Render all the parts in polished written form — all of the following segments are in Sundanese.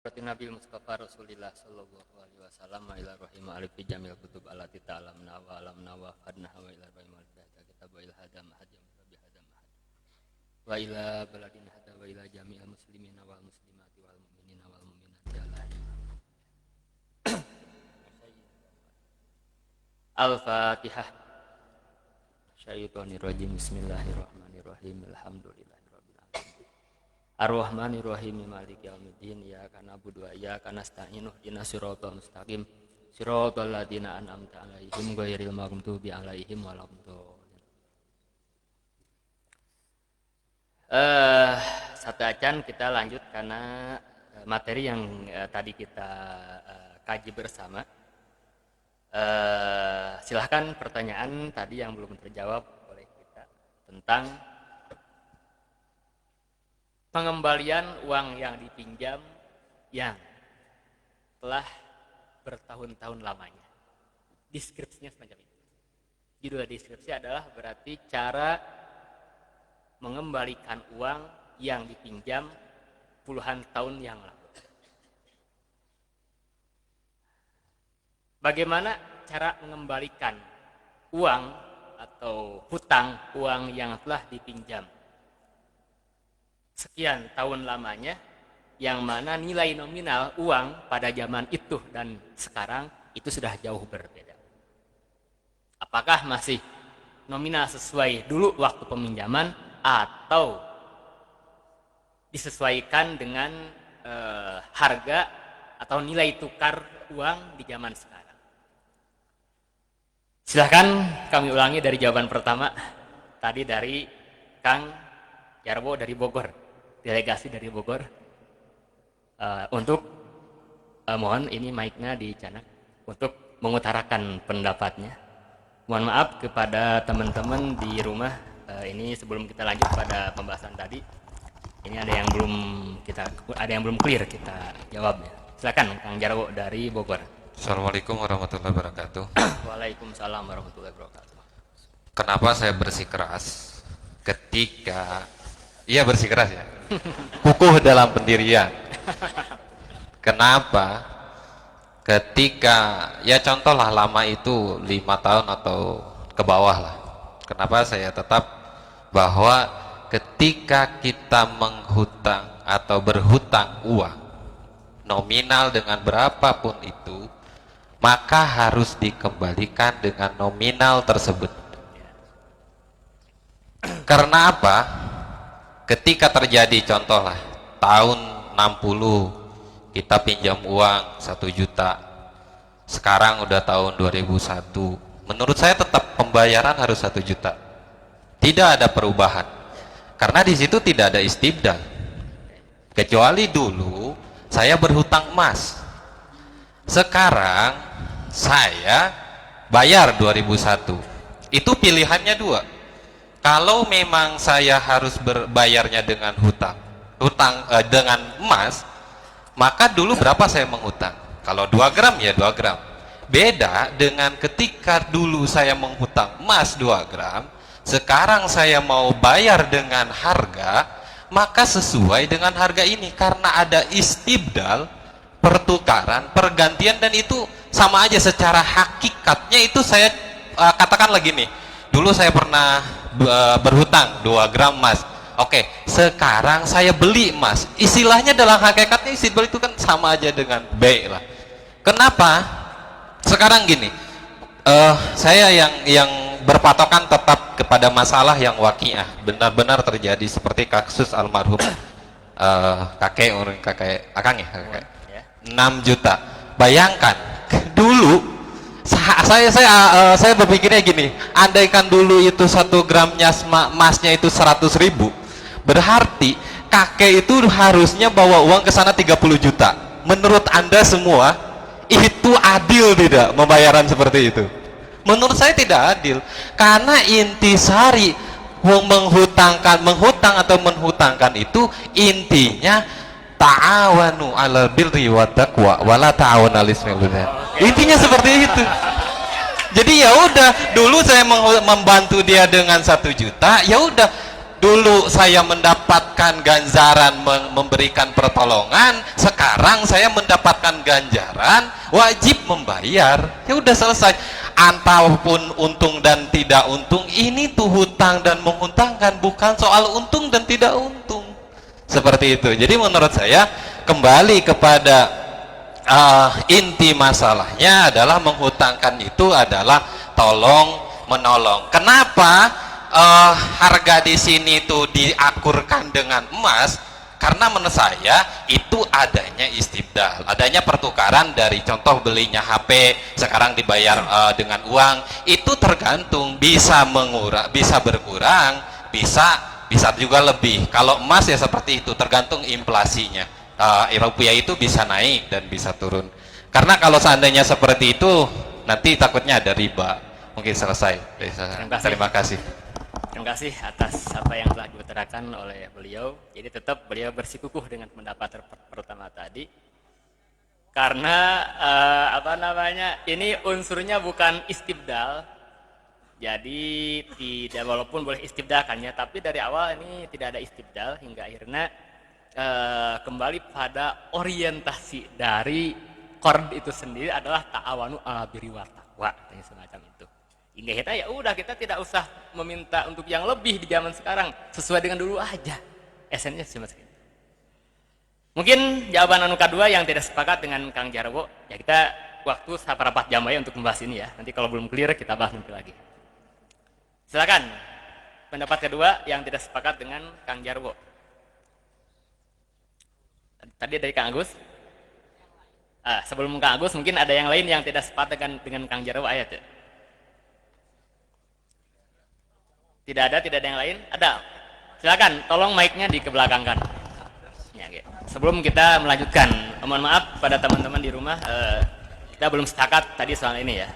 Nabi Mustafa Rasulillah sallallahu alaihi wasallam wa ila rahim alifi jamil kutub allati ta'lamna wa alamna wa fadna wa ila rahim alifi kitab wa ila hadam hadam bi hadam wa ila baladin hada wa ila jami'il muslimina wal muslimati wal mu'minina wal mu'minati Al-Fatihah. Syaitonir rajim. Bismillahirrahmanirrahim. Alhamdulillahirabbil alamin. Ar-Rahmanir-Rahim, Maliki yaumiddin, iyyaka na'budu wa iyyaka nasta'in, ihdinas siratal mustaqim, siratal ladzina an'amta 'alaihim ghairil maghdubi 'alaihim waladdallin. Satu acan kita lanjut karena materi yang tadi kita kaji bersama. Silahkan pertanyaan tadi yang belum terjawab oleh kita tentang pengembalian uang yang dipinjam yang telah bertahun-tahun lamanya. Deskripsinya semacam itu. Judul deskripsi adalah berarti cara mengembalikan uang yang dipinjam puluhan tahun yang lalu. Bagaimana cara mengembalikan uang atau hutang uang yang telah dipinjam sekian tahun lamanya, yang mana nilai nominal uang pada zaman itu dan sekarang itu sudah jauh berbeda. Apakah masih nominal sesuai dulu waktu peminjaman atau disesuaikan dengan harga atau nilai tukar uang di zaman sekarang? Silahkan kami ulangi dari jawaban pertama tadi dari Kang Jarwo dari Bogor, delegasi dari Bogor, untuk mohon ini mic-nya dicanak untuk mengutarakan pendapatnya. Mohon maaf kepada teman-teman di rumah, ini sebelum kita lanjut pada pembahasan tadi, ini ada yang belum kita, ada yang belum clear kita jawabnya. Silakan Kang Jarwo dari Bogor. Assalamualaikum warahmatullahi wabarakatuh. Waalaikumsalam warahmatullahi wabarakatuh. Kenapa saya bersikeras ketika, iya bersikeras ya, kukuh dalam pendirian. Kenapa? Ketika, ya contohlah lama itu 5 tahun atau ke bawah lah. Kenapa saya tetap bahwa ketika kita menghutang atau berhutang uang nominal dengan berapapun itu, maka harus dikembalikan dengan nominal tersebut. Karena apa? Ketika terjadi contohlah tahun 60 kita pinjam uang 1 juta, sekarang udah tahun 2001, menurut saya tetap pembayaran harus 1 juta, tidak ada perubahan, karena di situ tidak ada istibdal. Kecuali dulu saya berhutang emas, sekarang saya bayar 2001, itu pilihannya dua. Kalau memang saya harus berbayarnya dengan hutang dengan emas, maka dulu berapa saya menghutang? Kalau 2 gram ya 2 gram. Beda dengan ketika dulu saya menghutang emas 2 gram, sekarang saya mau bayar dengan harga, maka sesuai dengan harga ini, karena ada istibdal, pertukaran, pergantian, dan itu sama aja secara hakikatnya. Itu saya katakan lagi nih, dulu saya pernah berhutang 2 gram emas. Oke, sekarang saya beli emas. Istilahnya dalam hakikatnya istibdal itu kan sama aja dengan B lah. Kenapa? Sekarang gini, saya yang berpatokan tetap kepada masalah yang waqiah, benar-benar terjadi seperti kasus almarhum kakek, orang kakek akang ya, kakek. 6 juta. Bayangkan dulu saya berpikirnya gini, andaikan dulu itu 1 gramnya emasnya itu 100.000, berarti kakek itu harusnya bawa uang ke sana 30 juta. Menurut Anda semua, itu adil tidak membayaran seperti itu? Menurut saya tidak adil, karena intisari menghutangkan, menghutang atau menghutangkan itu intinya ta'awanu 'alal birri wat taqwa wala ta'awanu 'alal ismi wal 'udwan. Intinya seperti itu. Jadi ya udah, dulu saya membantu dia dengan 1 juta, ya udah Dulu saya mendapatkan ganjaran memberikan pertolongan, sekarang saya mendapatkan ganjaran wajib membayar. Ya udah selesai. Ataupun untung dan tidak untung, ini tuh hutang dan menghutangkan, bukan soal untung dan tidak untung. Seperti itu. Jadi menurut saya kembali kepada inti masalahnya adalah menghutangkan itu adalah tolong menolong. Kenapa harga di sini itu diakurkan dengan emas? Karena menurut saya itu adanya istibdal, adanya pertukaran dari contoh belinya HP sekarang dibayar dengan uang, itu tergantung, bisa mengurang, bisa berkurang, bisa bisa juga lebih. Kalau emas ya seperti itu, tergantung inflasinya. Rupiah itu bisa naik dan bisa turun. Karena kalau seandainya seperti itu, nanti takutnya ada riba. Mungkin selesai. Terima kasih. Terima kasih. Terima kasih atas apa yang telah diutarakan oleh beliau. Jadi tetap beliau bersikukuh dengan pendapat pertama tadi. Karena apa namanya, ini unsurnya bukan istibdal. Jadi tidak, walaupun boleh istibdal kan ya, tapi dari awal ini tidak ada istibdal hingga akhirnya kembali pada orientasi dari qard itu sendiri adalah ta'awanu ala birri wa taqwa, katanya semacam itu. Hingga kita ya udah, kita tidak usah meminta untuk yang lebih di zaman sekarang, sesuai dengan dulu aja. Esennya cuma segitu. Mungkin jawaban anu kedua yang tidak sepakat dengan Kang Jarwo, ya kita waktu seperempat jam aja untuk membahas ini ya. Nanti kalau belum clear kita bahas nanti lagi. Silakan pendapat kedua yang tidak sepakat dengan Kang Jarwo. Tadi dari Kang Agus. Sebelum Kang Agus mungkin ada yang lain yang tidak sepakat dengan Kang Jarwo ayat ya. Tidak ada, tidak ada yang lain? Ada. Silakan, tolong mic-nya dikebelakangkan. Ya, oke. Sebelum kita melanjutkan, mohon maaf pada teman-teman di rumah, kita belum sepakat tadi soal ini ya.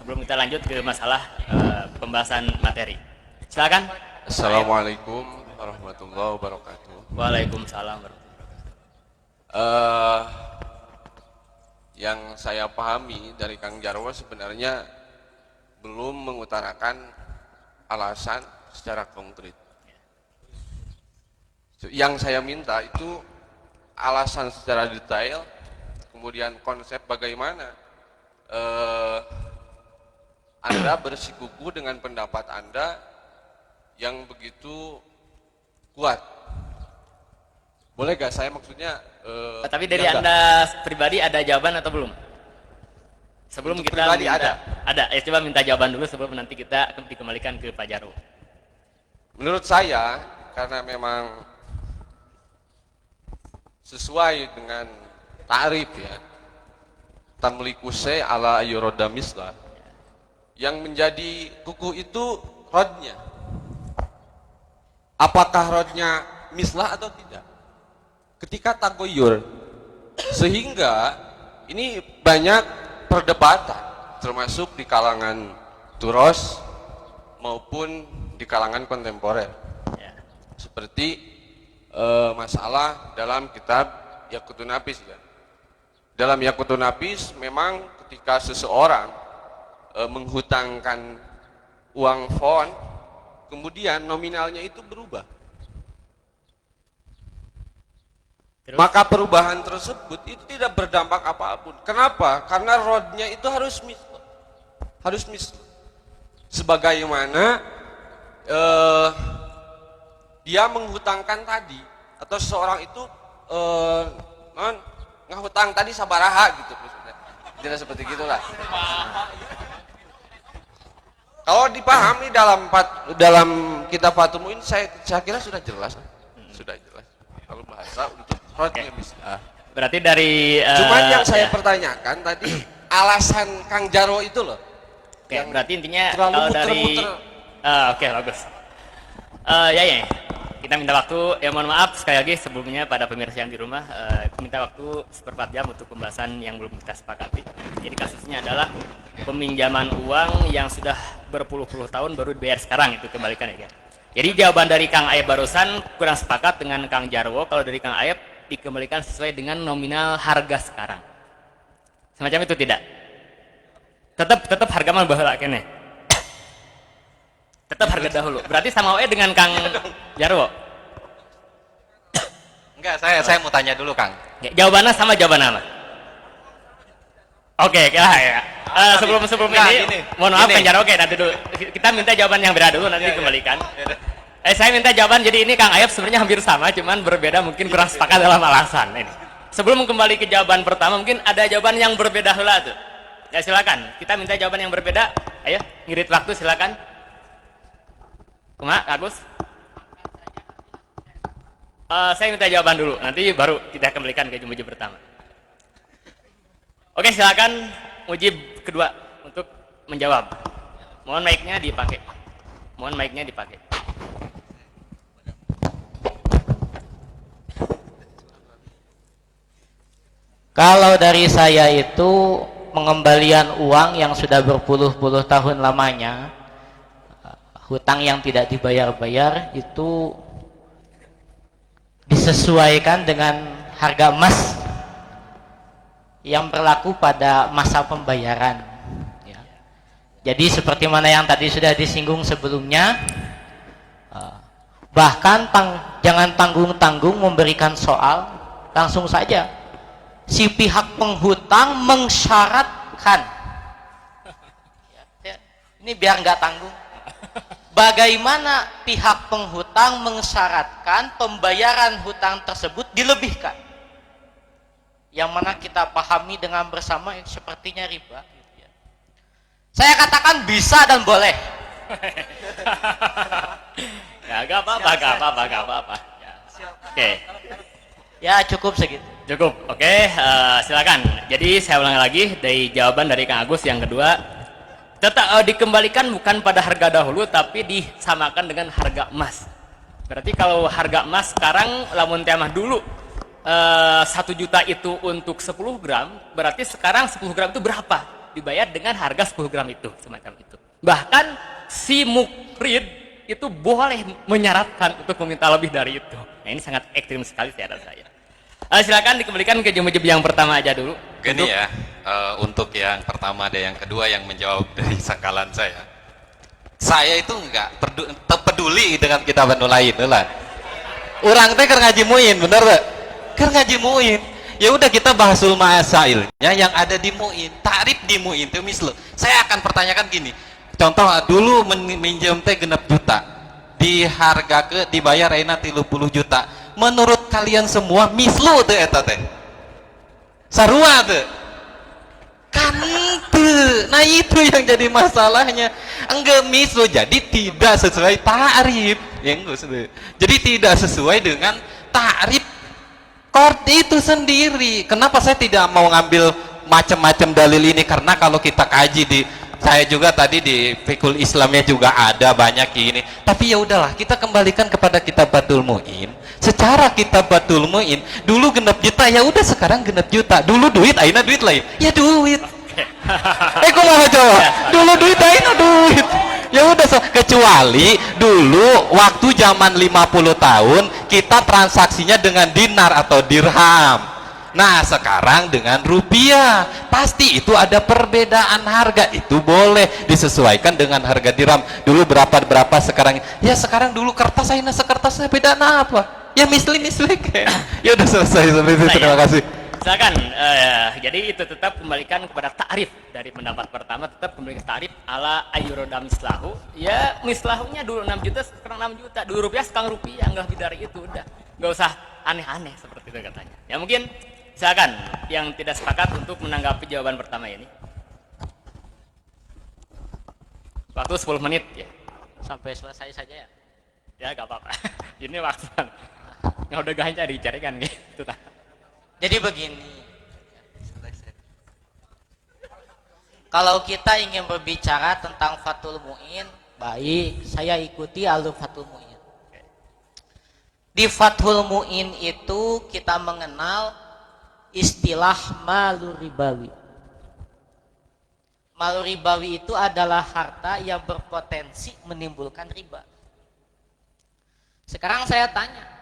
Sebelum kita lanjut ke masalah pembahasan materi. Silakan. Assalamualaikum warahmatullahi wabarakatuh. Waalaikumsalam warahmatullahi wabarakatuh. Yang saya pahami dari Kang Jarwo sebenarnya belum mengutarakan alasan secara konkret. Yang saya minta itu alasan secara detail, kemudian konsep bagaimana Anda bersikukuh dengan pendapat Anda yang begitu kuat. Boleh gak saya maksudnya? Tapi dari ya, Anda pribadi ada jawaban atau belum? Sebelum untuk kita pribadi minta, ada. Ada. Ya, coba minta jawaban dulu sebelum nanti kita dikembalikan ke Pak Jarwo. Menurut saya, karena memang sesuai dengan tarif ya, tamlikuse ala ayuroda mislah, yang menjadi kuku itu rodnya. Apakah rodnya mislah atau tidak? Ketika tagoyur, sehingga ini banyak perdebatan, termasuk di kalangan turos maupun di kalangan kontemporer. Ya. Seperti masalah dalam kitab Yaqutun Nafis ya. Dalam Yaqutun Nafis memang ketika seseorang menghutangkan uang fond, kemudian nominalnya itu berubah. Terus? Maka perubahan tersebut itu tidak berdampak apapun. Kenapa? Karena rodnya itu harus misal. Harus misal. Sebagaimana dia menghutangkan tadi, atau seseorang itu ngehutang tadi sabaraha gitu maksudnya. Tidak seperti gitulah. Kalau dipahami dalam kitab Fathul Mu'in, saya kira sudah jelas. Sudah jelas. Kalau bahasa untuk rodnya mislah. Berarti dari cuman yang saya ya. Pertanyakan tadi alasan Kang Jarwo itu loh. Oke, berarti intinya terlalu kalau dari muter-muter. Oke, bagus. Ya. Kita minta waktu, ya mohon maaf sekali lagi sebelumnya pada pemirsa yang di rumah, minta waktu seperempat jam untuk pembahasan yang belum kita sepakati. Jadi kasusnya adalah peminjaman uang yang sudah berpuluh-puluh tahun baru dibayar sekarang, itu kembalikan ya. Jadi jawaban dari Kang Aep barusan kurang sepakat dengan Kang Jarwo. Kalau dari Kang Aep dikembalikan sesuai dengan nominal harga sekarang. Semacam itu tidak? Tetap harga mah baheula keneh. Tetap harga dahulu. Berarti sama we dengan Kang Jarwo. Enggak, saya mau tanya dulu, Kang. Oke, jawabannya sama jawaban apa? Oke, oke lah ya. Sebelum sebelum Enggak, ini, gini. Mohon maaf Gini. Kang Jarwo, oke nanti dulu. Kita minta jawaban yang beda dulu, nanti Iya, iya. dikembalikan. Iya, iya. Saya minta jawaban, jadi ini Kang Ayep sebenarnya hampir sama, cuman berbeda, mungkin kurang sepakat dalam alasan ini. Sebelum kembali ke jawaban pertama, mungkin ada jawaban yang berbeda heula tuh. Ya silakan, kita minta jawaban yang berbeda. Ayo, ngirit waktu silakan. Kumaha, Agus? Saya minta jawaban dulu, nanti baru kita kembalikan ke mujib pertama. Oke, silakan mujib kedua untuk menjawab. Mohon mic-nya dipakai. Mohon mic-nya dipakai. Kalau dari saya itu pengembalian uang yang sudah berpuluh-puluh tahun lamanya, hutang yang tidak dibayar-bayar itu disesuaikan dengan harga emas yang berlaku pada masa pembayaran. Ya. Jadi seperti mana yang tadi sudah disinggung sebelumnya, bahkan jangan tanggung-tanggung memberikan soal, langsung saja si pihak penghutang mengsyaratkan. Ya, ini biar nggak tanggung. Bagaimana pihak penghutang mengsyaratkan pembayaran hutang tersebut dilebihkan? Yang mana kita pahami dengan bersama sepertinya riba. Gitu ya. Saya katakan bisa dan boleh. Ya, gak apa-apa, gak apa-apa, gak apa-apa. Ya. Oke. Ya cukup segitu. Cukup, oke, silakan. Jadi saya ulang lagi dari jawaban dari Kang Agus yang kedua, tetap dikembalikan bukan pada harga dahulu, tapi disamakan dengan harga emas. Berarti kalau harga emas sekarang, lamun teh mah dulu 1 juta itu untuk 10 gram, berarti sekarang 10 gram itu berapa? Dibayar dengan harga 10 gram itu, semacam itu. Bahkan si mukrid itu boleh menyaratkan untuk meminta lebih dari itu. Nah, ini sangat ekstrim sekali saya rasa ya. Silakan dikembalikan ke mujib yang pertama aja dulu. Gini ya, untuk yang pertama ada yang kedua yang menjawab dari sangkalan saya. Saya itu nggak peduli dengan kitab anu lain lah. Urang teh keur ngaji Muin, bener teh? Keur ngaji Muin. Ya udah kita bahasul masailnya yang ada di Muin, ta'rif di Muin itu mislu. Saya akan pertanyakan gini. Contoh dulu minjem teh genep juta, diharga ke dibayar ayeuna 30 juta. Menurut kalian semua mislu teh eta teh? Sarua teh? Kan teu. Nah itu yang jadi masalahnya. Enggak mislu, jadi tidak sesuai ta'rif. Ya enggak sesuai. Jadi tidak sesuai dengan ta'rif qard itu sendiri. Kenapa saya tidak mau ngambil macam-macam dalil ini? Karena kalau kita kaji di saya juga tadi di fikul Islamnya juga ada banyak ini. Tapi ya udahlah, kita kembalikan kepada kitab Fathul Muin. Secara kitab Fathul Muin, dulu genep juta, ya udah sekarang genep juta. Dulu duit, ayeuna duit lain. Ya duit. Kumaha coba? Dulu duit, ayeuna duit. Ya udah, kecuali dulu waktu zaman 50 tahun kita transaksinya dengan dinar atau dirham. Nah sekarang dengan rupiah pasti itu ada perbedaan harga, itu boleh disesuaikan dengan harga dirham. Dulu berapa sekarang, ya sekarang dulu kertas ayeuna sekertasnya beda apa? Ya misli-misli kayak. Ya udah selesai seperti itu, terima kasih. Silakan. Jadi itu tetap kembalikan kepada ta'rif dari pendapat pertama, tetap kembali ke ta'rif ala ayyuroda mislahu. Ya mislahunya dulu 6 juta sekarang 6 juta, dulu rupiah sekarang rupiah, nggak lebih dari itu udah. Nggak usah aneh-aneh seperti itu katanya. Ya mungkin silakan yang tidak sepakat untuk menanggapi jawaban pertama ini. Waktu 10 menit ya. Sampai selesai saja ya. Ya nggak apa-apa. Ini waktu nggak udah ganca dicarikan gitu. Jadi begini, kalau kita ingin berbicara tentang Fathul Muin, baik, saya ikuti alur Fathul Muin. Di Fathul Muin itu kita mengenal istilah malu ribawi. Malu ribawi itu adalah harta yang berpotensi menimbulkan riba. Sekarang saya tanya,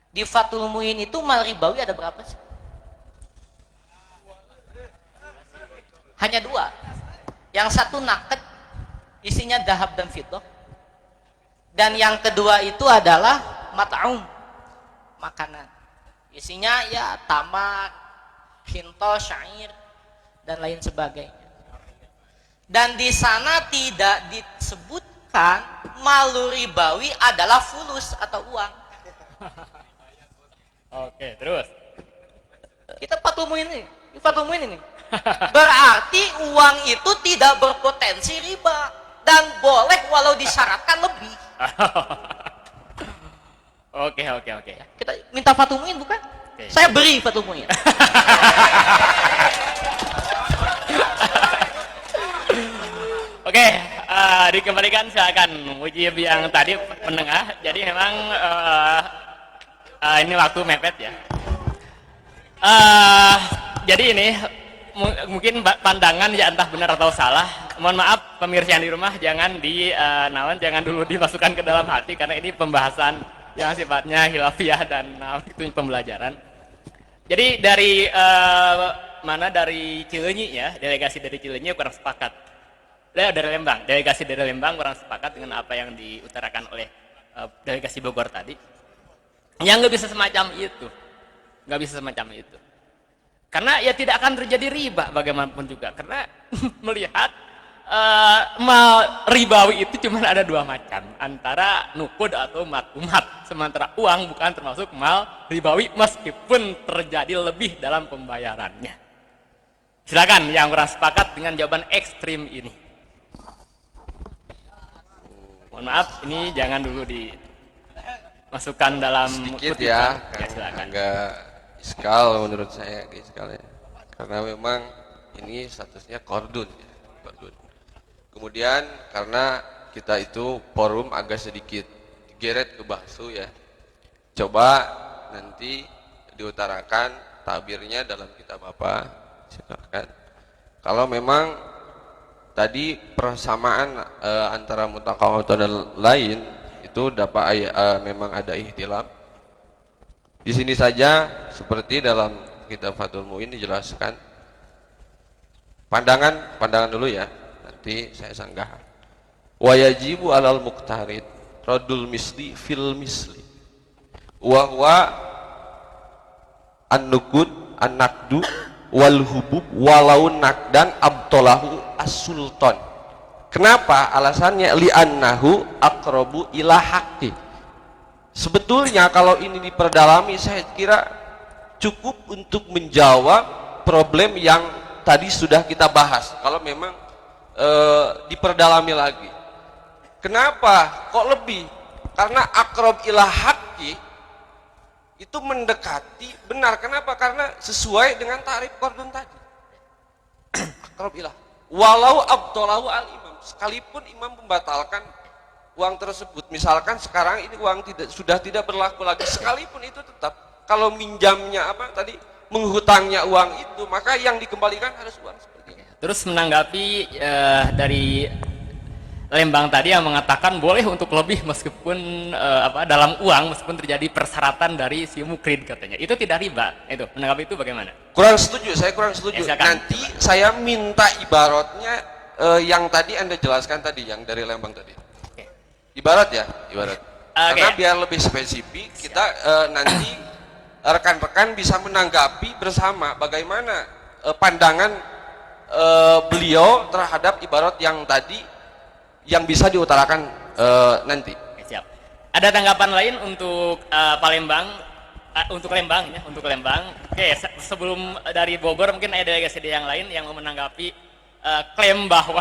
di Fathul Muin itu mal ribawi ada berapa sih? Hanya dua. Yang satu naked, Isinya dahab dan fiddah. Dan yang kedua itu adalah mat'um, makanan. Isinya ya tamar, hinto, syair, dan lain sebagainya. Dan di sana tidak disebutkan malu ribawi adalah fulus atau uang. Oke, terus. Kita Fathul Muin ini, Fathul Muin ini. Berarti uang itu tidak berpotensi riba dan boleh walau disyaratkan lebih. Oke. Kita minta Fathul Muin bukan? Oke. Saya beri Fathul Muin. Oke, dikembalikan silakan Mujib yang tadi penengah. Jadi memang ini waktu mepet ya. Jadi ini mungkin pandangan ya entah benar atau salah. Mohon maaf pemirsa yang di rumah, jangan di naon, jangan dulu dimasukkan ke dalam hati karena ini pembahasan yang sifatnya khilafiyah dan itu pembelajaran. Jadi dari mana, dari Cileunyi ya, delegasi dari Cileunyi kurang sepakat. Dari Lembang, delegasi dari Lembang kurang sepakat dengan apa yang diutarakan oleh delegasi Bogor tadi. Yang nggak bisa semacam itu, nggak bisa semacam itu. Karena ya tidak akan terjadi riba bagaimanapun juga. Karena melihat mal ribawi itu cuma ada dua macam, antara nukud atau makumat. Sementara uang bukan termasuk mal ribawi meskipun terjadi lebih dalam pembayarannya. Silakan yang kurang sepakat dengan jawaban ekstrim ini. Mohon maaf, ini jangan dulu dimasukkan dalam sedikit kutipan. Ya, Ya, silakan. Agak iskal menurut saya, agak iskal ya. Karena memang ini statusnya kordun, ya, kordun. Kemudian karena kita itu forum agak sedikit digeret ke bakso ya. Coba nanti diutarakan tabirnya dalam kitab apa, silakan. Kalau memang tadi persamaan antara mutaqawwim dan lain itu dapat memang ada ihtilaf. Di sini saja seperti dalam kitab Fathul Muin dijelaskan pandangan dulu ya, nanti saya sanggah. Wa yajibu alal muqtarid radul misli fil misli wa huwa an-nukud an-naqdu wal hubub walau nakdan abtolahu as-sultan. Kenapa? Alasannya li'annahu aqrabu ila haqqi. Sebetulnya kalau ini diperdalami saya kira cukup untuk menjawab problem yang tadi sudah kita bahas. Kalau memang diperdalami lagi. Kenapa kok lebih? Karena aqrab ila haqqi itu mendekati benar. Kenapa? Karena sesuai dengan tarif kordon tadi. Aqrab ilah. Walau abdolahu al-imam, sekalipun imam membatalkan uang tersebut. Misalkan sekarang ini uang sudah tidak berlaku lagi, sekalipun itu tetap kalau minjamnya apa tadi, menghutangnya uang itu, maka yang dikembalikan harus uang seperti itu. Terus menanggapi dari Lembang tadi yang mengatakan boleh untuk lebih meskipun dalam uang, meskipun terjadi persyaratan dari si mukrid katanya. Itu tidak riba. Itu menanggapi itu bagaimana? Kurang setuju, saya kurang setuju. Ya, silakan. Nanti saya minta ibaratnya yang tadi Anda jelaskan tadi, yang dari Lembang tadi. Oke. Ibarat ya, ibarat. Oke. Karena biar lebih spesifik, kita nanti rekan-rekan bisa menanggapi bersama bagaimana pandangan beliau terhadap ibarat yang tadi yang bisa diutarakan nanti. Oke, siap. Ada tanggapan lain untuk Palembang, untuk Lembang ya, untuk Lembang. Oke, sebelum dari Bogor mungkin ada delegasi yang lain yang mau menanggapi klaim bahwa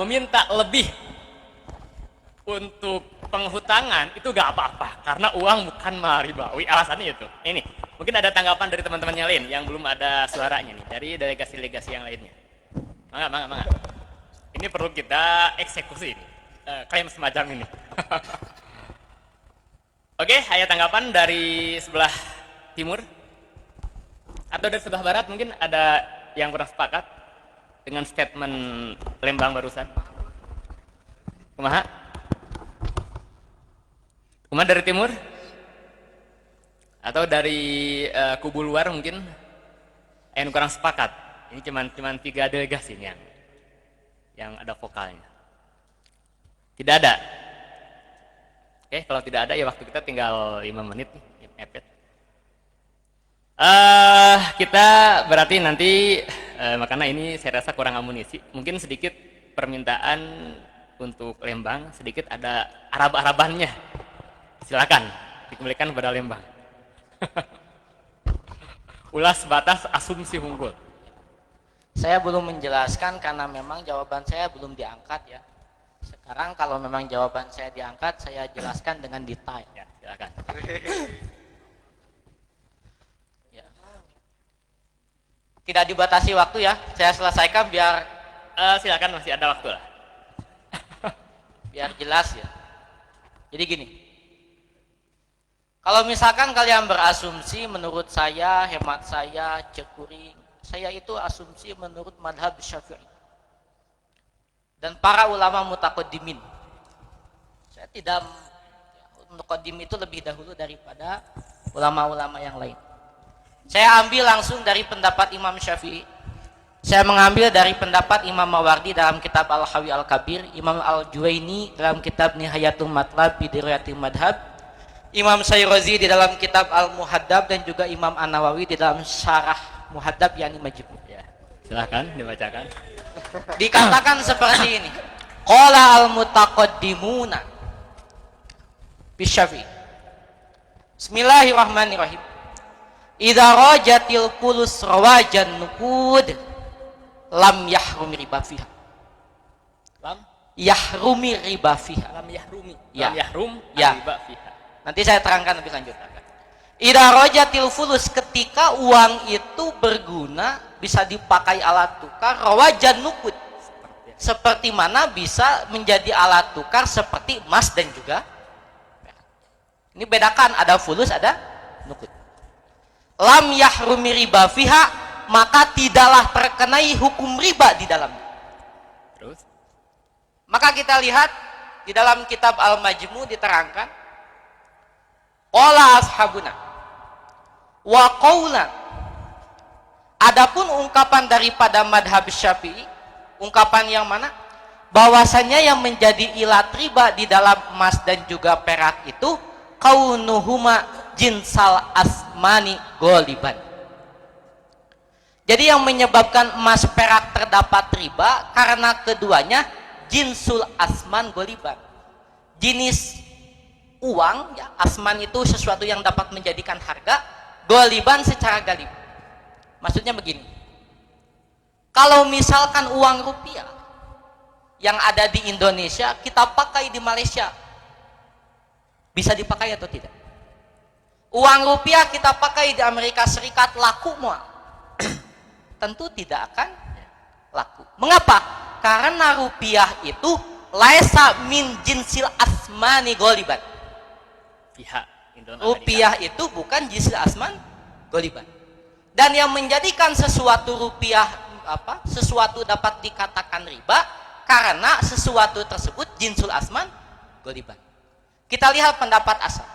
meminta lebih untuk penghutangan itu gak apa-apa karena uang bukan mal ribawi, alasannya itu. Ini mungkin ada tanggapan dari teman-teman yang lain yang belum ada suaranya nih dari delegasi-delegasi yang lainnya. Mangga, mangga, mangga. Ini perlu kita eksekusi ini, klaim semacam ini. Oke, ada tanggapan dari sebelah timur atau dari sebelah barat mungkin ada yang kurang sepakat dengan statement Lembang barusan. Kumaha? Kumaha dari timur? Atau dari kubu luar mungkin yang kurang sepakat. Ini cuman 3 delegasi yang ada vokalnya. Tidak ada. Oke, kalau tidak ada ya waktu kita tinggal 5 menit nih, mepet. Kita berarti nanti makanya ini saya rasa kurang amunisi. Mungkin sedikit permintaan untuk Lembang, sedikit ada Arab-Arabannya. Silakan dikembalikan kepada Lembang. Ulas batas asumsi unggul. Saya belum menjelaskan karena memang jawaban saya belum diangkat ya. Sekarang kalau memang jawaban saya diangkat, saya jelaskan dengan detail. Ya, silakan. Ya. Tidak dibatasi waktu ya, saya selesaikan biar Silakan, masih ada waktu lah. Biar jelas ya. Jadi gini, kalau misalkan kalian berasumsi menurut saya, hemat saya, cekuring, saya itu asumsi menurut madhab Syafi'i dan para ulama mutaqaddimin. Saya tidak, mutaqaddim itu lebih dahulu daripada ulama-ulama yang lain. Saya ambil langsung dari pendapat Imam Syafi'i. Saya mengambil dari pendapat Imam Mawardi dalam kitab Al-Hawi Al-Kabir, Imam Al-Juwaini dalam kitab Nihayatul Matlab fi Dirayatil Madhab, Imam Sayrazi di dalam kitab Al-Muhaddab, dan juga Imam An-Nawawi di dalam Syarah Muhaddab yakni Majmu'. Ya, silakan dibacakan. Dikatakan seperti ini. Qala al-mutaqaddimuna bi Syafi'i. Bismillahirrahmanirrahim. Idza rajatil fulus rawajan nuqud lam yahrumi riba fiha. Lam yahrumi riba fiha. Lam yahrumi. Ya. Lam yahrum ya. Riba fiha. Nanti saya terangkan lebih lanjut. Idza rajatil fulus, ketika uang itu berguna, bisa dipakai alat tukar, rawajan nuqud, seperti mana bisa menjadi alat tukar seperti emas dan juga perak. Ini bedakan, ada fulus, ada nuqud. Lam yahrumi riba fiha, maka tidaklah terkenai hukum riba di dalamnya. Terus? Maka kita lihat di dalam kitab Al-Majmu diterangkan, qala ashabuna wa qawlan, adapun ungkapan daripada madhab Syafi'i, ungkapan yang mana? Bahwasanya yang menjadi ilat riba di dalam emas dan juga perak itu kaunuhuma jinsal asmani goliban. Jadi yang menyebabkan emas perak terdapat riba karena keduanya jinsul asman goliban. Jenis uang ya, asman itu sesuatu yang dapat menjadikan harga, goliban secara galib. Maksudnya begini, kalau misalkan uang rupiah yang ada di Indonesia kita pakai di Malaysia, bisa dipakai atau tidak? Uang rupiah kita pakai di Amerika Serikat laku mual? Tentu tidak akan laku. Mengapa? Karena rupiah itu laisa min jinsil asmani goliban. Rupiah itu bukan jinsil asman goliban. Dan yang menjadikan sesuatu rupiah apa? Sesuatu dapat dikatakan riba karena sesuatu tersebut jinsul asman goliban. Kita lihat pendapat asal.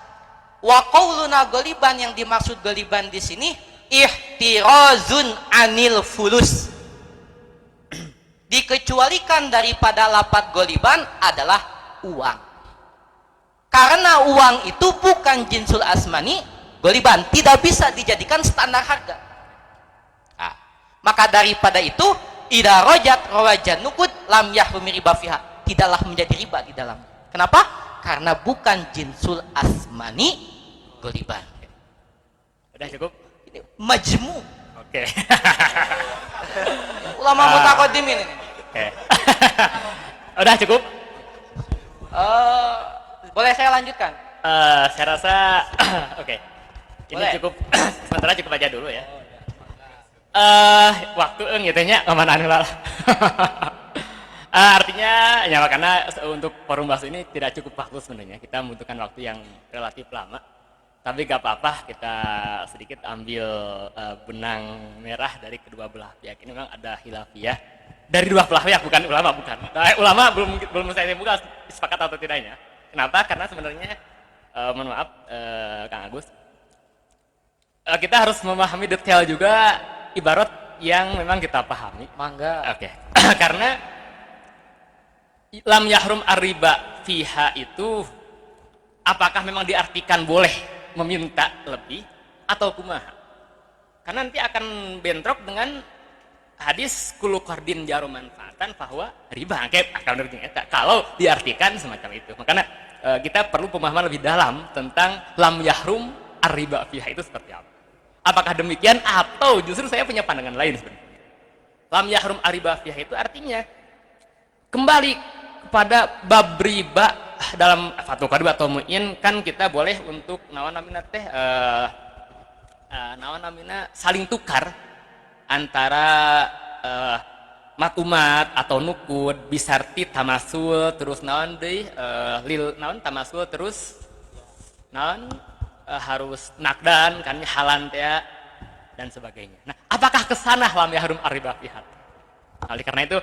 Wa qauluna goliban, yang dimaksud goliban di sini ihtirazun anil fulus. Dikecualikan daripada lapat goliban adalah uang. Karena uang itu bukan jinsul asmani goliban, tidak bisa dijadikan standar harga. Nah, maka daripada itu idza rajat rawajan nuqud lam yahrumi riba fiha, tidaklah menjadi riba di dalamnya. Kenapa? Karena bukan jinsul asmani goliban. Udah cukup? Ini majmu. Oke. Ulama mutaqaddim ini. Oke. Udah cukup? Boleh saya lanjutkan? Saya rasa oke. Ini boleh. Cukup. Sementara cukup aja dulu ya. Waktu gitu nya kemana lah. Artinya ya karena untuk forum bahas ini tidak cukup waktu sebenarnya. Kita membutuhkan waktu yang relatif lama. Tapi gak apa-apa, kita sedikit ambil benang merah dari kedua belah pihak. Ini memang ada khilafiyah dari dua belah pihak, bukan ulama, bukan. Nah, ulama belum saya buka sepakat atau tidaknya. Kenapa? Karena sebenarnya mohon maaf Kang Agus, kita harus memahami detail juga ibarat yang memang kita pahami. Mangga. Oke. Karena Lam yahrum arriba fiha itu apakah memang diartikan boleh meminta lebih atau kumaha? Karena nanti akan bentrok dengan hadis kullu qardin jaru manfaatan bahwa riba akan eta kalau diartikan semacam itu. Makanya kita perlu pemahaman lebih dalam tentang lam yahrum arriba fiha itu seperti apa. Apakah demikian atau justru saya punya pandangan lain sebenarnya. Lam yahrum arriba fiha itu artinya kembali kepada bab riba dalam Fathul Qorib atau Mu'in, kan kita boleh untuk naon namina teh naon namina saling tukar antara matumat atau nukud bisarti tamasul terus naon deui lil naon tamasul terus naon harus nakdan kan halan teh dan sebagainya. Nah, apakah kesana lam yahrum arriba fiha? Oleh karena itu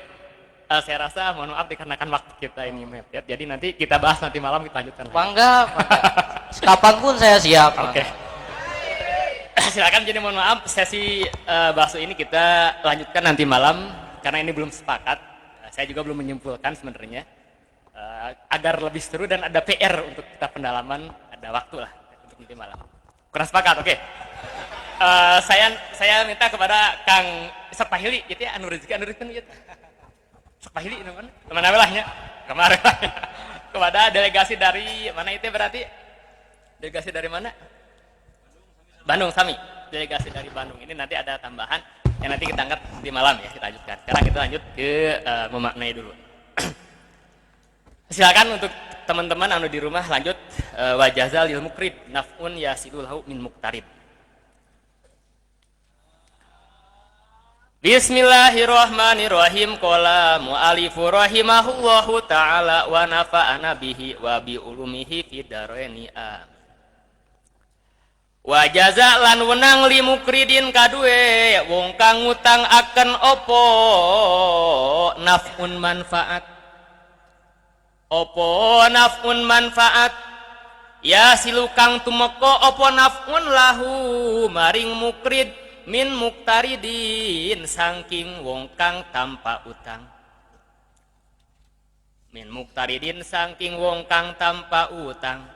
saya rasa mohon maaf dikarenakan waktu kita ini mepet. Jadi nanti kita bahas nanti malam, kita lanjutkan lagi. Mangga, mangga. Kapan pun saya siap. Oke. Silakan, jadi mohon maaf sesi bahas ini kita lanjutkan nanti malam karena ini belum sepakat. Saya juga belum menyimpulkan sebenarnya. Agar lebih seru dan ada PR untuk kita pendalaman, ada waktu lah untuk nanti malam. Kurang sepakat, oke. Saya minta kepada Kang Sepahili, itu ya, anu rezeki, anu rezeki gitu. Sepahili teman, teman apa lahnya? Kemarin kepada delegasi dari mana itu berarti? Delegasi dari mana? Bandung, Sami. Delegasi dari Bandung ini nanti ada tambahan yang nanti kita angkat di malam ya, kita lanjutkan. Sekarang kita lanjut ke memaknai dulu. Silakan untuk teman-teman anu di rumah lanjut wajaza lil muqrid naf'un yasilu lahu min muqtarib. Bismillahirrahmanirrahim. Qala mu'alifu rahimahullahu ta'ala wa nafa'ana bihi wa bi ulumihi fid dharaini. Wa jaza lan wenang li mukridin kadue wong kang ngutang akan opo naf'un manfaat. Opo naf'un manfaat ya silukang tumeka opo naf'un lahu maring mukrid min muktaridin saking wong kang tanpa utang. Min muktaridin saking wong kang tanpa utang.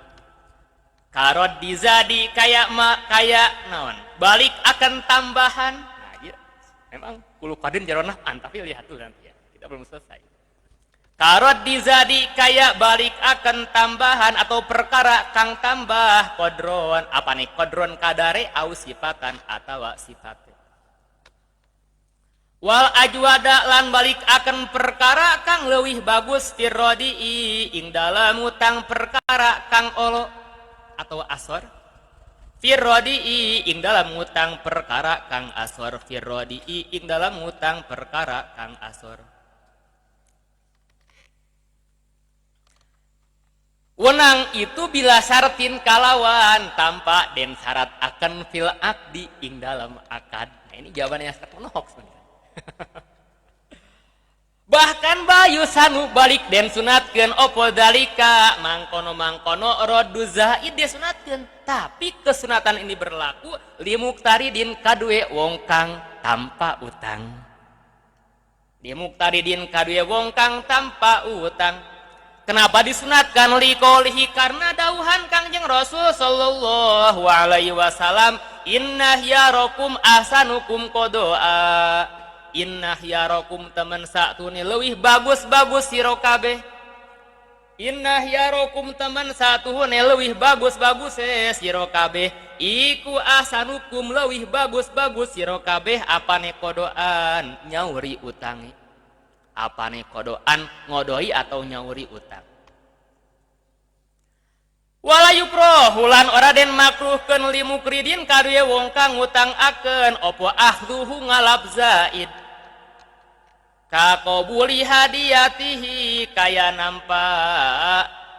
Karod dizadi kaya ma kaya naon balik akan tambahan. Nah, iya. Memang kulu qadin jaron naf'an, tapi lihat dulu nanti ya. Kita belum selesai. Karod dizadi kaya balik akan tambahan atau perkara kang tambah kodron apa nih kodron kadare au sifatan atawa sifate. Wal ajwada lan balik akan perkara kang leuwih bagus firrodi ing dalam utang perkara kang olo atau asor. Firrodi ing dalam utang perkara kang asor. Firrodi ing dalam utang perkara kang asor. Wenang itu bila syaratin kalawan tanpa den syarat akan fil akdi ing dalam akad. Nah, ini jawabannya sangat menohok sebenarnya. Bahkan bayu sanu balik den sunatkeun opo dalika mangkono-mangkono roddu zaid disunatkeun. Tapi kesunatan ini berlaku limuktaridin kadue wong kang tanpa utang. Limuktaridin kadue wong kang tanpa utang. Kenapa disunatkan liqaulihi karena dauhan Kangjeng Rasul sallallahu alaihi wasallam inna yarakum ahsanukum qadaa. Inna yarakum temen satune leuwih bagus-bagus sira kabeh. Inna yarakum temen satuhune leuwih bagus-bagus sira kabeh. Iku ahsanukum leuwih bagus-bagus sira kabeh apane qadoan nyauri utange. Apane kodoan ngodoi atau nyauri utang. Wala yukroh lan ora den makruhkeun limukridin kaduwe wong kang ngutangakeun opo akhduhu ngalap zaid. Kakobuli hadiyatihi kaya nampa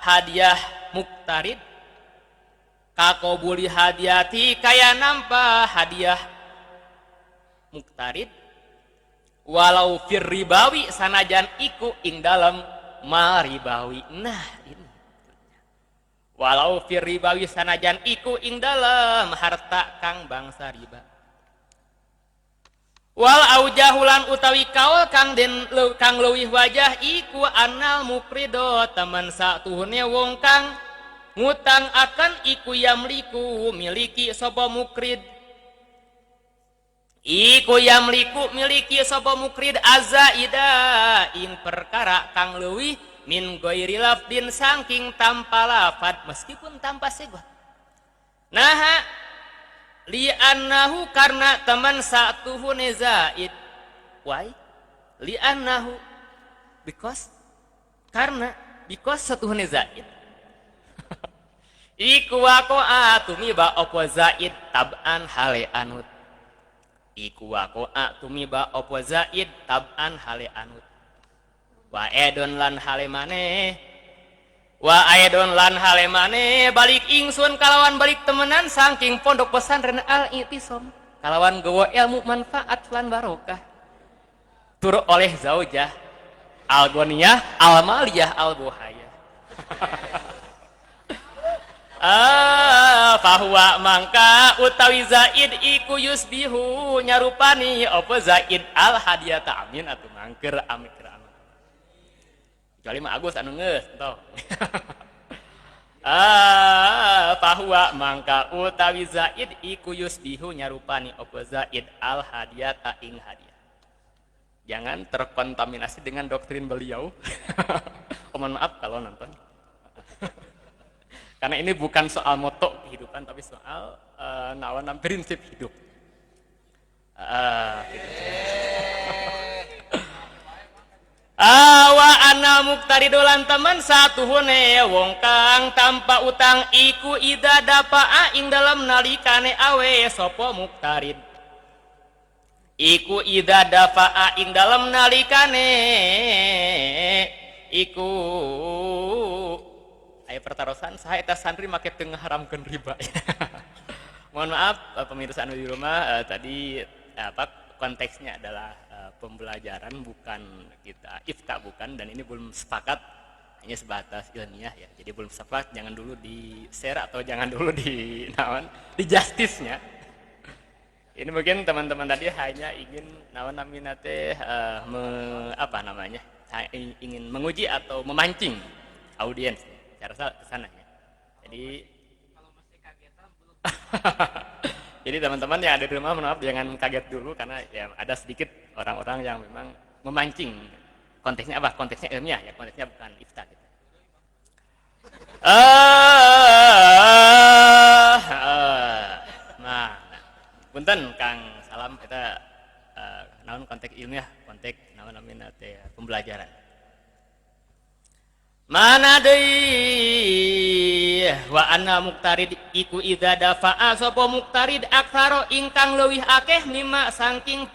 hadiah muktarid. Kakobuli hadiyati kaya nampa hadiah muktarid. Walau fir ribawi sanajan iku ing dalam maribawi. Nah ini walau fir ribawi sanajan iku ing dalam harta kang bangsa riba. Wal aujahulan utawi kaul kang den kang leuwih wajah iku anal mukrido temen satuhune wong kang ngutang akan iku yamliku miliki sapa mukrid. Iku yamliku miliki sapa mukrid azaida ing perkara kang leuwih min ghairi lafdin saking tanpa lafad meskipun tanpa sighah. Naha li annahu karena teman satuhune zaid. Why? Li annahu because karena because satuhune zaid. Iku waqa'a tumiba apa zaid tab'an hale anut. Iku waqa'a tumiba apa zaid tab'an hale anut. Wa edon lan hale maneh. Wa aidon lan hale maneh balik ingsun kalawan balik temenan saking pondok pesantren Al-I'tisom kalawan gawa ilmu manfaat lan barokah tur oleh zaujah al-ghaniyah al-maliyah al-buhaya. Fahuwa mangka utawi zaid iku yusbihu nyarupani apa zaid al hadiyata amin atuh mangker amin. Kecuali mah Agus anu geus toh. Fahuwa mangka utawi zaid iku yusbihu nyarupani apa zaid al hadiyata ing hadiah. Jangan terkontaminasi dengan doktrin beliau. Oh, mohon maaf kalau nonton. Karena ini bukan soal moto kehidupan tapi soal nawan prinsip hidup. Gitu. Awa ana muktaridolan teman satuhune wong kang tanpa utang iku ida dapa'a ing dalam nalikane awe sapa muktarid. Iku ida dapa'a ing dalam nalikane iku aya pertarosan saha eta santri make teu ngaharamkeun riba. Mohon maaf pemirsa anu di rumah, tadi apa konteksnya adalah pembelajaran, bukan kita ifta, bukan, dan ini belum sepakat, hanya sebatas ilmiah ya. Jadi belum sepakat, jangan dulu di share atau jangan dulu di naon di justisnya. Ini mungkin teman-teman tadi hanya ingin naon namina teh apa namanya, ingin menguji atau memancing audiens. Saya rasa kesana ya. Jadi kalau masih kagetan belum. Jadi teman-teman yang ada di rumah maaf jangan kaget dulu karena ya ada sedikit orang-orang yang memang memancing. Konteksnya apa? Konteksnya ilmiah ya, konteksnya bukan ifta gitu. Nah, punten Kang Salam, kita naon konteks ilmiah, konteks naon namina teh pembelajaran. Mana deui wa anna muktarid iku idza dafa'a sapa muktarid aktsara ingkang leuwih akeh mimma saking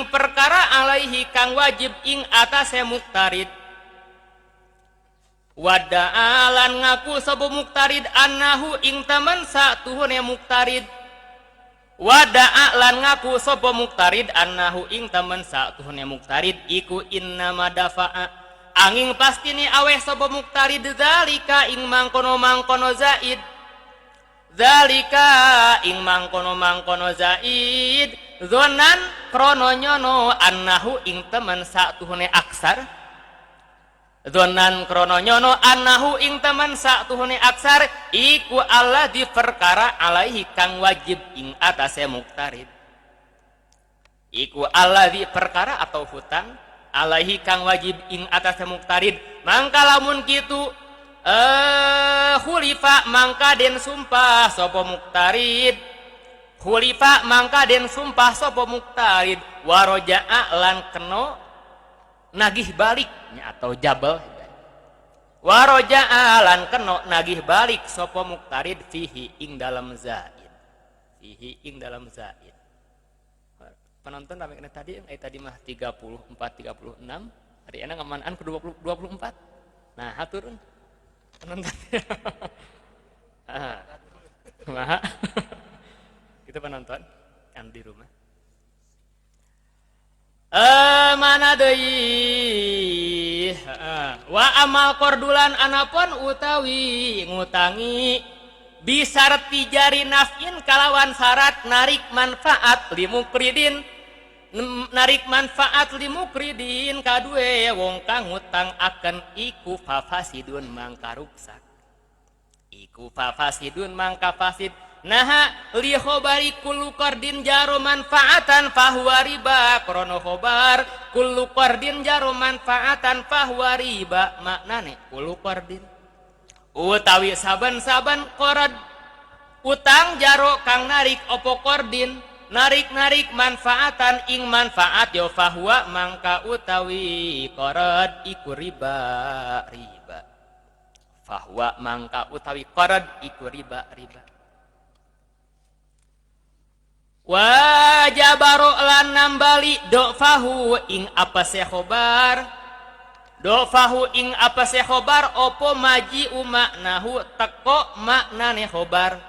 perkara alaihi kang wajib ing atase muktarid. Wada'a lan ngaku sapa muktarid annahu ing temen satuhune muktarid. Wada'a lan ngaku sapa muktarid annahu ing temen satuhune muktarid iku innama dafa'a angin pastine aweh sapa muktarid zalika ing mangkono-mangkono zaid. Zalika ing mangkono-mangkono zaid zonan krono nyono annahu ing temen satuhune aksar. Zonan krono nyono annahu ing temen satuhune aksar iku Allah di perkara alaihi kang wajib ing atase muktarid. Iku Allah di perkara atau hutang alaihi kang wajib ing atase muktarid. Mangka lamun kitu khulifa mangka den sumpah sapa muktarid. Khulifa mangka den sumpah sapa muktarid waroja'a lan keno nagih balik atau jabal. Waroja'a lan keno nagih balik sapa muktarid fihi ing dalam zaid. Fihi ing dalam zaid. Penonton rame kena tadi, tadi mah 34 36, hari enak ngamanaan ke 20, 24. Nah, haturun penonton. Kumaha? Itu penonton yang di rumah. Mana deui? Wa amal kordulan anapun utawi ngutangi Bisarti jari naf'in kalawan syarat narik manfaat limukridin narik manfaat limukridin kadue wong kang ngutang akan iku fafasidun mangka ruksak iku fafasidun mangka fasid naha li khobari kullu qardin jaro manfaatan fahuwa riba krono khobar kullu qardin jaro manfaatan fahuwa riba maknane kullu qardin utawi saben-saben qard utang jaro kang narik opo qardin narik-narik manfaatan ing manfaat yo fahuwa mangka utawi qard iku riba riba fahuwa mangka utawi qard iku riba riba wajabaro lan nambali dofahu ing apa se khobar dofahu ing apa se khobar opo maji umaknahu teko maknane khobar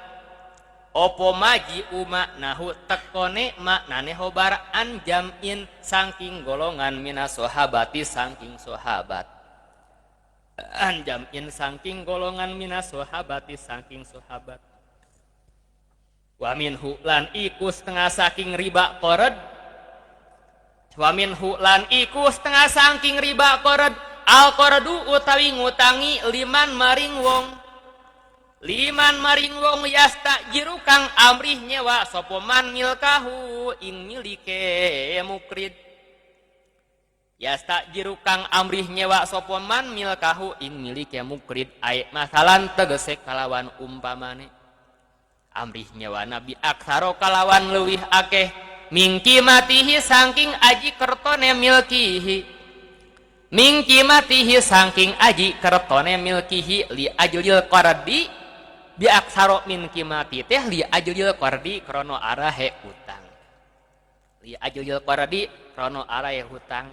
opo maji umaknahu tekone maknane khobar an jam'in saking golongan minas sahabati saking sahabat an jam'in saking golongan minas sahabati saking sahabat wa minhu lan iku setengah saking riba qard wa minhu lan iku setengah saking riba qard al qardu utawi ngutangi liman maring wong yastajiru kang amrih nyewa sapa man milkahu ing milike mukrid yastajiru kang amrih nyewa sapa man milkahu ing milike mukrid ai masalan tegese kalawan umpamane amrih nyewa nabi aksaro kalawan leuwih akeh mingki matihi saking aji kertone milkihi mingki matihi saking aji kertone milkihi li ajlil qardi bi aksaro min kimati teh li ajlil qardi krono arahe utang li ajlil qardi krono arahe hutang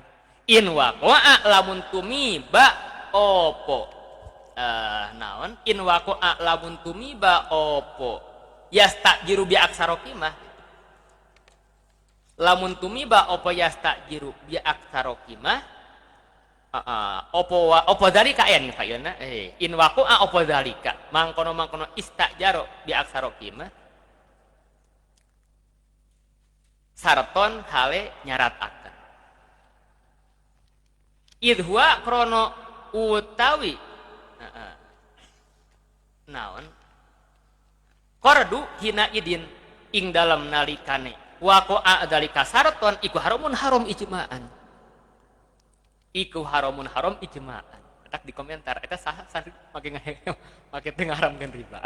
in waqa'a lamun tumiba opo naon in waqa'a lamun tumiba opo yastajiru bi aksaro qimah lamun tumiba opo yastajiru bi aksaro qimah opo opo zalika aya nih fa'ilna in waqa'a opo zalika mangkono-mangkono istajaro bi aksaro qimah sarton hale nyarataken idhwa krono utawi naon qardu hina idin ing dalam nalikane waqa'a dzalika sarton iku haramun haram ijma'an iku haramun haram ijma'an tak di komentar eta sah make make teu ngaramkeun riba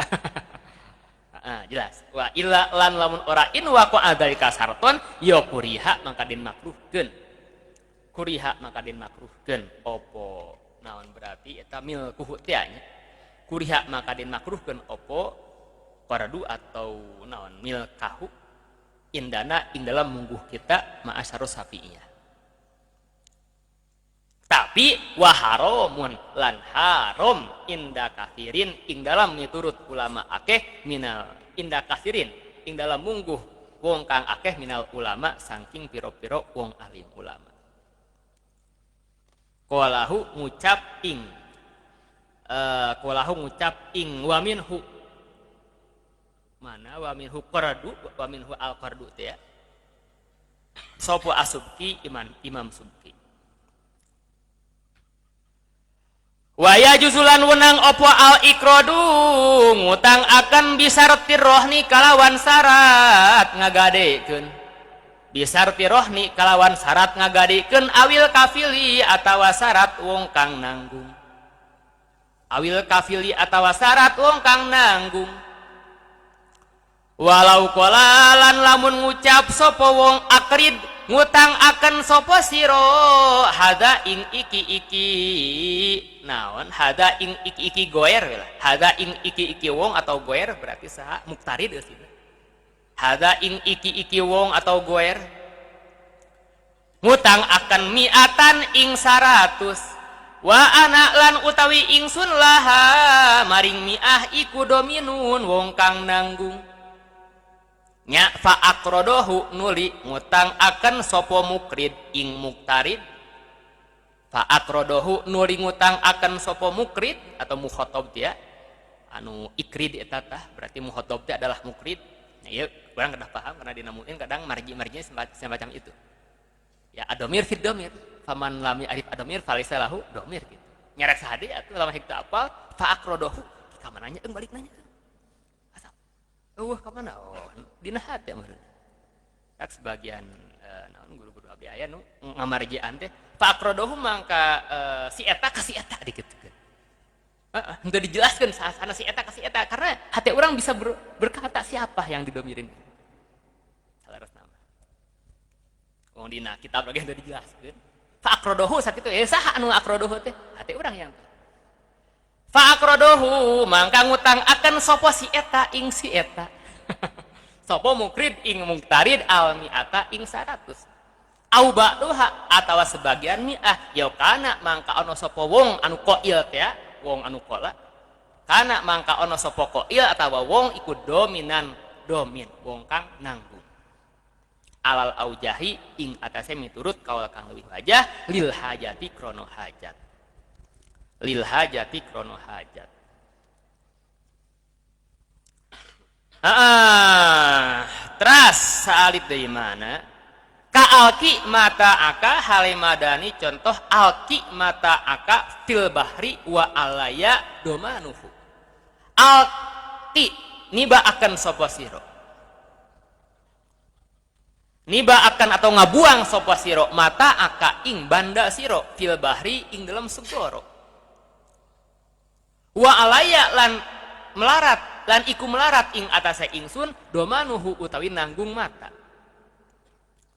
jelas wa illa lan lamun ora in waqa'a dzalika sarton ya kuriha mangka den makruhkeun kuriha mangka den makruhkeun opo naon berarti eta milkuhu teh nya kuriha mangka den makruhkeun opo qardu atau naon milkahu indana ing dalam mungguh kita ma'asyarus syafi'iyah tapi wa haramun lan haram inda kafirin ing dalam miturut ulama akeh minal inda kafirin ing dalam mungguh wong kang akeh minal ulama saking piro-piro wong alim ulama qalahu ngucap ing qalahu ngucap ing wa minhu mana wa minhu qardu wa minhu al qardu teh ya sapa asubki imam subki wa yajuzulan wenang opo al iqradu ngutang akan bisarti rohni kalawan syarat ngagadekeun bisarti rohni kalawan syarat ngagadekeun awil kafili atawa syarat wong kang nanggung awil kafili atawa syarat wong kang nanggung walau qala lan lamun ngucap sapa wong akrid ngutang akan sapa sira hada ing iki-iki naon hada ing iki-iki goer lah hada ing iki-iki wong atau goer berarti saha muktarid geus hada ing iki-iki wong atau goer ngutang akan mi'atan ing 100 wa ana lan utawi ingsun laha maring mi'ah iku dominun wong kang nanggung nya fa aqradohu nuli ngutang akan sopo mukrid ing muktarid fa aqradohu nuli ngutang akan sopo mukrid atau mukhotob dia Anu ikrid eta tah berarti muhotob teh adalah mukrid. Nah, ieu urang kedah paham karena dina muin kadang marji-marjinya semacam itu. Ya adomir fid domir, faman lam ya'rif adomir falisa lahu domir gitu. Nyerek sahade atuh lamun hek teu apal fa aqradahu ka mananya eung balik nanya. Asal eueuh ka mana? Oh, dina hate meureun. Tak sebagian naon guru-guru abdi aya nu ngamarjian teh fa aqradahu mangka si eta ka si eta dikitukeun. Heeh, henteu dijelaskeun sahasana si eta ka si eta karena hati orang bisa berkata siapa yang didomirin. Salaras nama. Wong dina kitab lagi henteu dijelaskeun. Fa aqradahu sakitu saha anu aqradahu teh? Hati urang yang fa aqradahu mangka ngutang akan sapa si eta ing si eta. Sapa mukrid ing muktarid al mi'ata ing 100. Au ba'duha atawa sebagian mi'ah ya kana mangka ana sapa wong anu qail teh wong anu qala kana mangka ana sapa qail atawa wong iku dominan domin wong kang nanggung alal aujahi ing atase miturut kaul kang leuwih wajah lil hajati krono hajat lil hajati krono hajat. Teras saalit dari mana ka alki mata aka halemadani contoh alki mata aka fil bahri wa alaya domanuhu alki niba akan sapa sira niba akan atau ngabuang sapa sira mata aka ing banda sira fil bahri ing dalam segara wa alaya lan melarat lan iku melarat ing atase ingsun domanuhu utawi nanggung mata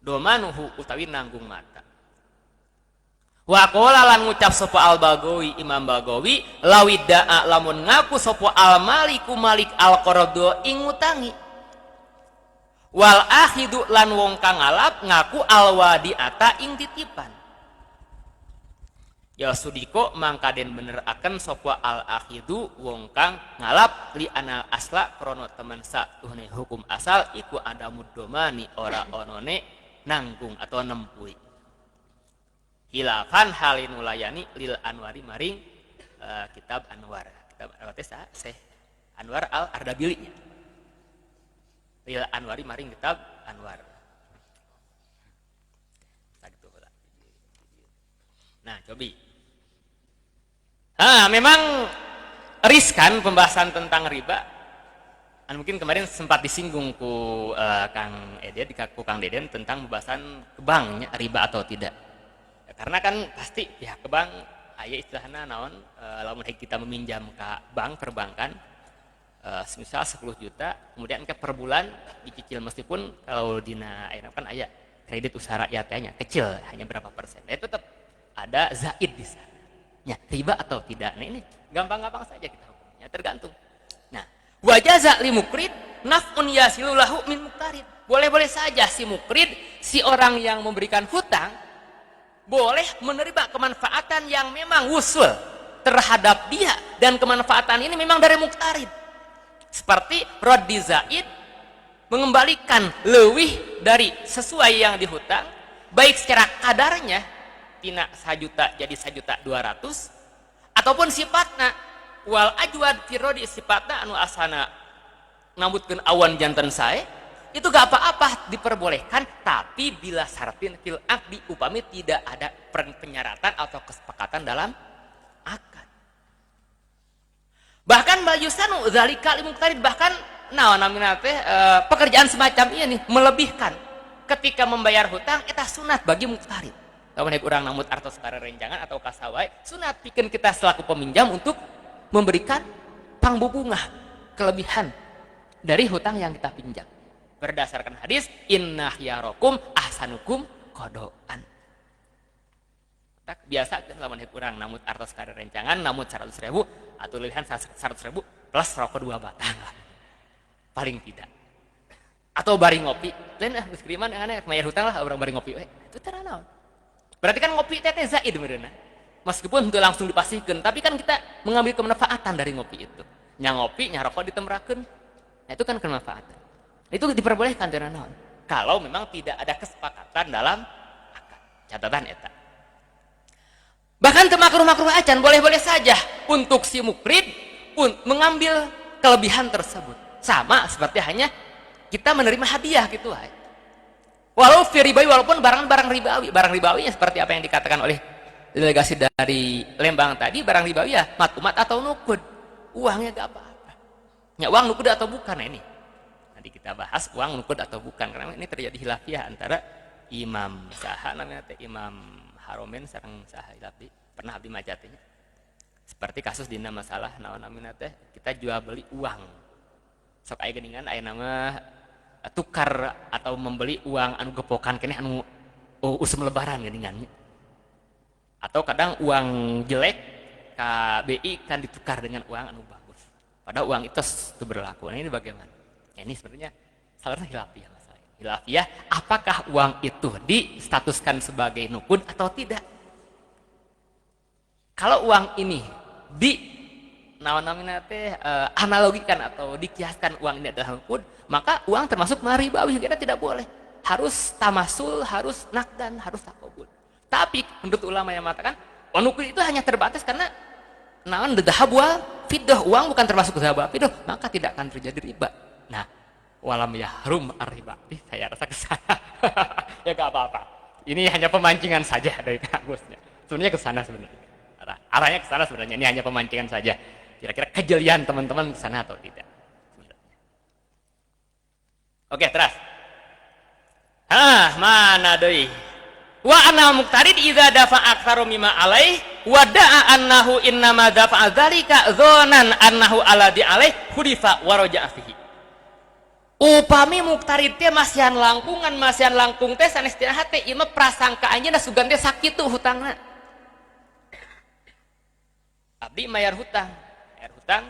domanuhu utawi nanggung mata. Wa qala lan ngucap sapa al-Bagawi Imam Bagawi lawidaa lamun ngaku sapa al-maliku malik al-qaradu ing ngutangi wal akhidu lan wong kang ngalap ngaku al-wadiata ing titipan ya sudiko mangka den bener akan sapa al-akhidu wong kang ngalap li anal asla krono temen satuhne hukum asal iku adamud domani ora onone nanggung atau nempui hilafan halinulayani lil anwari maring kitab Anwar kitab Anwar teh Syekh Anwar al Ardabili nya lil anwari maring kitab Anwar. Sakitu heula. Nah, cobi. Memang riskan pembahasan tentang riba. Mungkin kemarin sempat disinggung ku Kang Eden, ku Kang Deden tentang pembahasan ke banknya riba atau tidak. Ya, karena kan pasti pihak ke bank aya istilahna naon lamun kita meminjam ke bank perbankan semisal 10 juta kemudian ke per bulan dicicil meskipun kalau dina ayeuna kan aya kredit usaha rakyatnya kecil hanya berapa persen. Nah, itu tetap ada zaid di sana. Ya, riba atau tidak. Nah, ini gampang-gampang saja kita hukumnya tergantung. Nah, wajaza li mukrid naf'un yasilu lahu min muktarid. Boleh-boleh saja si mukrid, si orang yang memberikan hutang boleh menerima kemanfaatan yang memang wusul terhadap dia dan kemanfaatan ini memang dari muktarid. Seperti raddi zaid mengembalikan leuwih dari sesuai yang dihutang baik secara kadarnya tina 1 juta jadi 1.200.000 ataupun sifatna wal ajwad fi rodi sifatna anu asana nambutkeun awan janten sae itu gak apa-apa diperbolehkan tapi bila syaratin fil aqdi upami tidak ada penyaratan atau kesepakatan dalam akad. Bahkan bayusanu zalika limuktarid bahkan naon namina teh pekerjaan semacam ini melebihkan ketika membayar hutang eta sunat bagi muktarid. Lamun hek urang nambut artos parerencangan atau kasawai sunat pikeun kita selaku peminjam untuk memberikan pangbubungah kelebihan dari hutang yang kita pinjam. Berdasarkan hadis inna khiyarakum ahsanukum qadoan. Tak biasa kan lamun hek urang nambut artos parerencangan nambut 100.000 atau lebihan 100.000 plus rokok 2 batang lah. Paling tidak. Atau bari ngopi, lain ah geus kiriman aneh mayar hutang lah urang bari ngopi we. Itu teh naon? Berarti kan ngopi teh zaid meureunna. Meskipun itu langsung dipasihkeun, tapi kan kita mengambil kemanfaatan dari ngopi itu. Nya ngopi, nya rokok ditemrakeun. Nah, itu kan kemanfaatan. Itu diperbolehkan teh naon? Kalau memang tidak ada kesepakatan dalam akad. Catatan eta. Bahkan teu makruh-makruh acan boleh-boleh saja untuk si mukrid pun mengambil kelebihan tersebut. Sama seperti hanya kita menerima hadiah gitu wae. Walau fi ribawi, walaupun barang-barang ribawi, barang ribawinya seperti apa yang dikatakan oleh delegasi dari Lembang tadi, barang ribawi ya matumat atau nuqud, uangnya gak apa-apa. Ya, uang nuqud atau bukan, nah ini nanti kita bahas uang nuqud atau bukan, karena ini terjadi khilafiah antara Imam saha namanya teh, Imam Haromen sareng saha abdi pernah abdi maca teh nya. Seperti kasus dina masalah naon namanya teh, kita jual beli uang, sok aya geuningan aya nama tukar atau membeli uang anu gepokan keneh anu, oh, usum lebaran geuningan, atau kadang uang jelek KBI kan ditukar dengan uang anu bagus, padahal uang itu itu berlaku. Nah, ini bagaimana ya? Ini sebenarnya seharusnya khilafiah, masalah khilafiah apakah uang itu distatuskan sebagai nuqud atau tidak. Kalau uang ini di naon namanya teh, analogikan atau dikiaskan uang ini adalah nuqud, maka uang termasuk ribawi, kita tidak boleh, harus tamasul, harus naqdan, harus taqobud. Tapi menurut ulama yang mengatakan oh, nuqud itu hanya terbatas karena naon, dzahab wal fiddah, uang bukan termasuk dzahab wal fiddah, maka tidak akan terjadi riba. Nah, walam yahrum ar-riba. Ih, saya rasa kesana. Ya gak apa-apa, ini hanya pemancingan saja dari Kang Agusnya. Sebenarnya kesana, sebenarnya arahnya ke sana sebenarnya. Ini hanya pemancingan saja, kira-kira kejelian teman-teman ke sana atau tidak sebenarnya. Oke, terus. Ah, mana deui? Wa annal muqtarid idza dafa aktsaru mimma alaih wa da'a annahu innama dafa'a dzalika dzonan annahu ala di alaih hudifa wa raja'a fihi. Upami muktarid teh masihan langkungan, masihan langkung teh sanes tina hate, ieu mah prasangka anjeunna sugan teh sakitu hutangna. Abdi mayar hutang, bayar hutang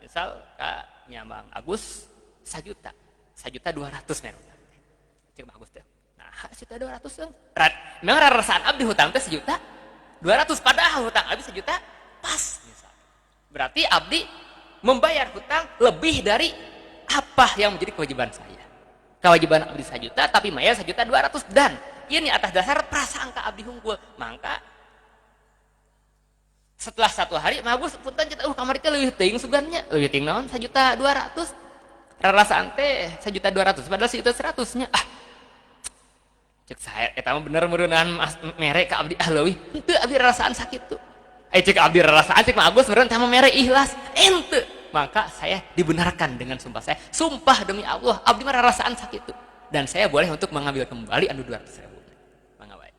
misal ka nyambang Agus 1 juta, 1,2 juta mayar hutang. Cek Bang Agus teh, nah 1,2 juta dong. Memang rarasaan abdi hutang teh 1,2 juta, padahal hutang abdi 1 juta pas misal. Berarti abdi membayar hutang lebih dari apa yang menjadi kewajiban saya. Kewajiban abdi 1 juta, tapi mayar 1,2 juta, dan ini atas dasar prasangka abdi hungkul. Maka setelah satu hari, Agus punten cita, kamari teh leuwih teuing sugannya, leuwih teuing naon, 1,2 juta. Rarasaan teh 1,2 juta, padahal 1,1 juta nya. Ah, cek saya eta mah bener meureunan mas mere ka abdi, ah leuwih henteu, abdi rarasaan sakitu. Eh, cek abdi rarasaan, cek Mang Agus meureun teh mah mere ikhlas ente, maka saya dibenarkan dengan sumpah saya, sumpah demi Allah abdi mah rarasaan sakitu, dan saya boleh untuk mengambil kembali anu 200 ribu. Mangga wae.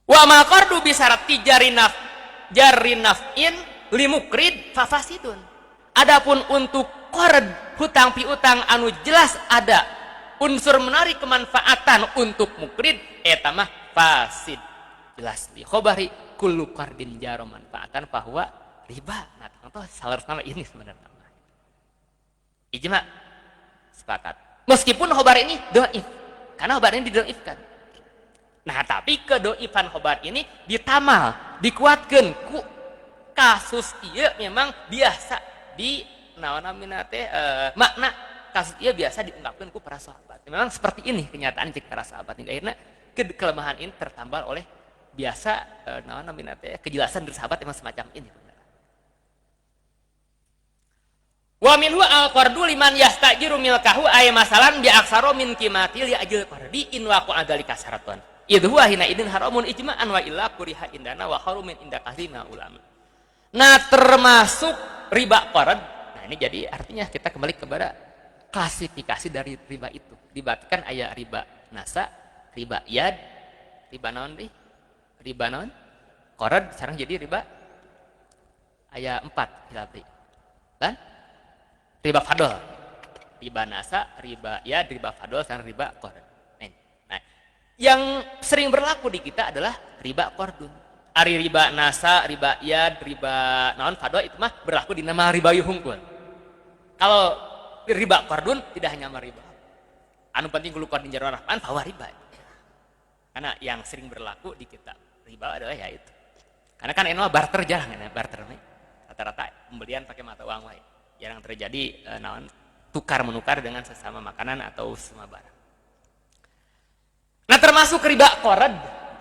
Wa ma qardu bisarati jarinaf jarinafin limukrid fafasidun. Adapun untuk qard, hutang piutang anu jelas ada unsur menarik kemanfaatan untuk mukrid, eta mah fasid. Jelas di khobari kullu qardin jaro manfaatan bahwa riba. Nah, contoh salah nama ini sebenarnya ijma sepakat, meskipun khobar ini doif, karena khobar ini didoifkan. Nah, tapi kedoifan khobar ini ditamal, dikuatkan ku kasus iya memang biasa di naon namina teh, makna kasus iya biasa diungkapkan ku para sahabat. Memang seperti ini kenyataan cek para sahabat. Hingga akhirnya kelemahan ini tertambal oleh biasa naon namina teh, kejelasan dari sahabat emang semacam ini benar. Wa minhu al qardu liman yastajiru milkahu ay masalan bi aksaro min qimati li ajil qardi in waqa'a dzalika syaraton. Idh huwa hina idin haramun ijma'an wa illa kuriha indana wa harumin inda katsirina ulama. Nah, termasuk riba qard. Nah, ini jadi artinya kita kembali kepada klasifikasi dari riba itu. Riba kan aya riba nasa, riba yad, riba naon deui? Riba naon? Qard, sekarang jadi riba aya 4 hilaf. Dan riba fadl. Riba nasa, riba yad, riba fadl, sekarang riba qard. Nah, yang sering berlaku di kita adalah riba qardun. Ari riba nasa, riba yad, riba naon fadl itu mah berlaku di nama riba hungkul. Kalau riba qardun tidak hanya nama riba. Anu penting kullu qardin jarra naf'an bahwa riba. Karena yang sering berlaku di kita riba adalah ya itu. Karena kan ini mah barter jarang ya, barter nih. Rata-rata pembelian pakai mata uang wae. Jarang terjadi naon, tukar menukar dengan sesama makanan atau sesama barang. Nah, termasuk riba qard.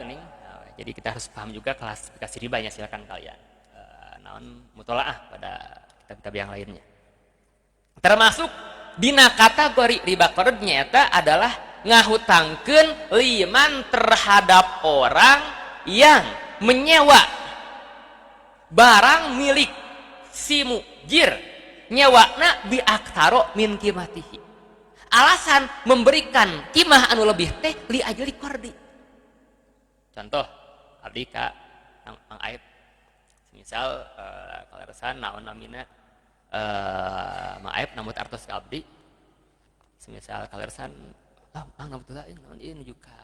Nah, jadi kita harus paham juga klasifikasi ribanya, silakan kalian. naon mutolaah pada kitab-kitab yang lainnya. Termasuk dina kategori riba qard nyata adalah ngahutangkeun liman terhadap orang yang menyewa barang milik si mukjir, nyewakna bi aktsaro min qimatihi. Alasan memberikan qimah anu lebih teh li ajli qardi. Contoh abdi ka Mang Aep, misal kaleresan naon namina, Mang Aep nambut artos ka abdi, semisal kaleresan Mang nambut heula naon ieu nuju ka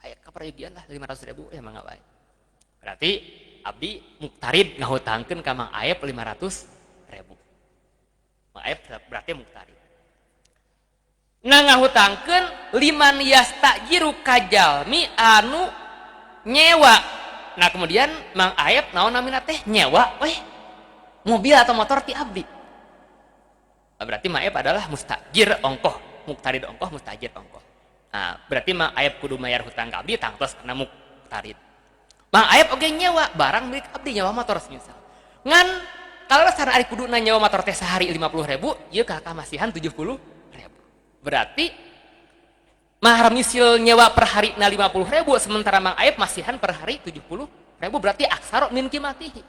aya kaprayogian lah 500.000 ya mangga wae. Berarti abdi muktarid ngahutangkeun ka Mang Aep 500.000. Mang Aep berarti muktarid. Nah, ngahutangkeun liman yastajiru kajalmi anu nyewa. Nah, kemudian Mang Aep naon namina teh nyewa weh mobil atau motor ti abdi. Nah, berarti Mang Aep adalah mustajir ongkoh, muktarid ongkoh, mustajir ongkoh. Nah, berarti Mang Aep kudu mayar hutang ka abdi tangtos karena muktarid. Mang Aep oge nyewa barang milik abdi, nyewa motor misal. Ngan kalau sana ari kuduna nyewa motor teh sehari 50.000, ieu kakak masihan 70.000. Berarti mahar misil nyewa per hari na 50.000, sementara Mang Aep masihan per hari 70.000, berarti aksaro min qimatihi.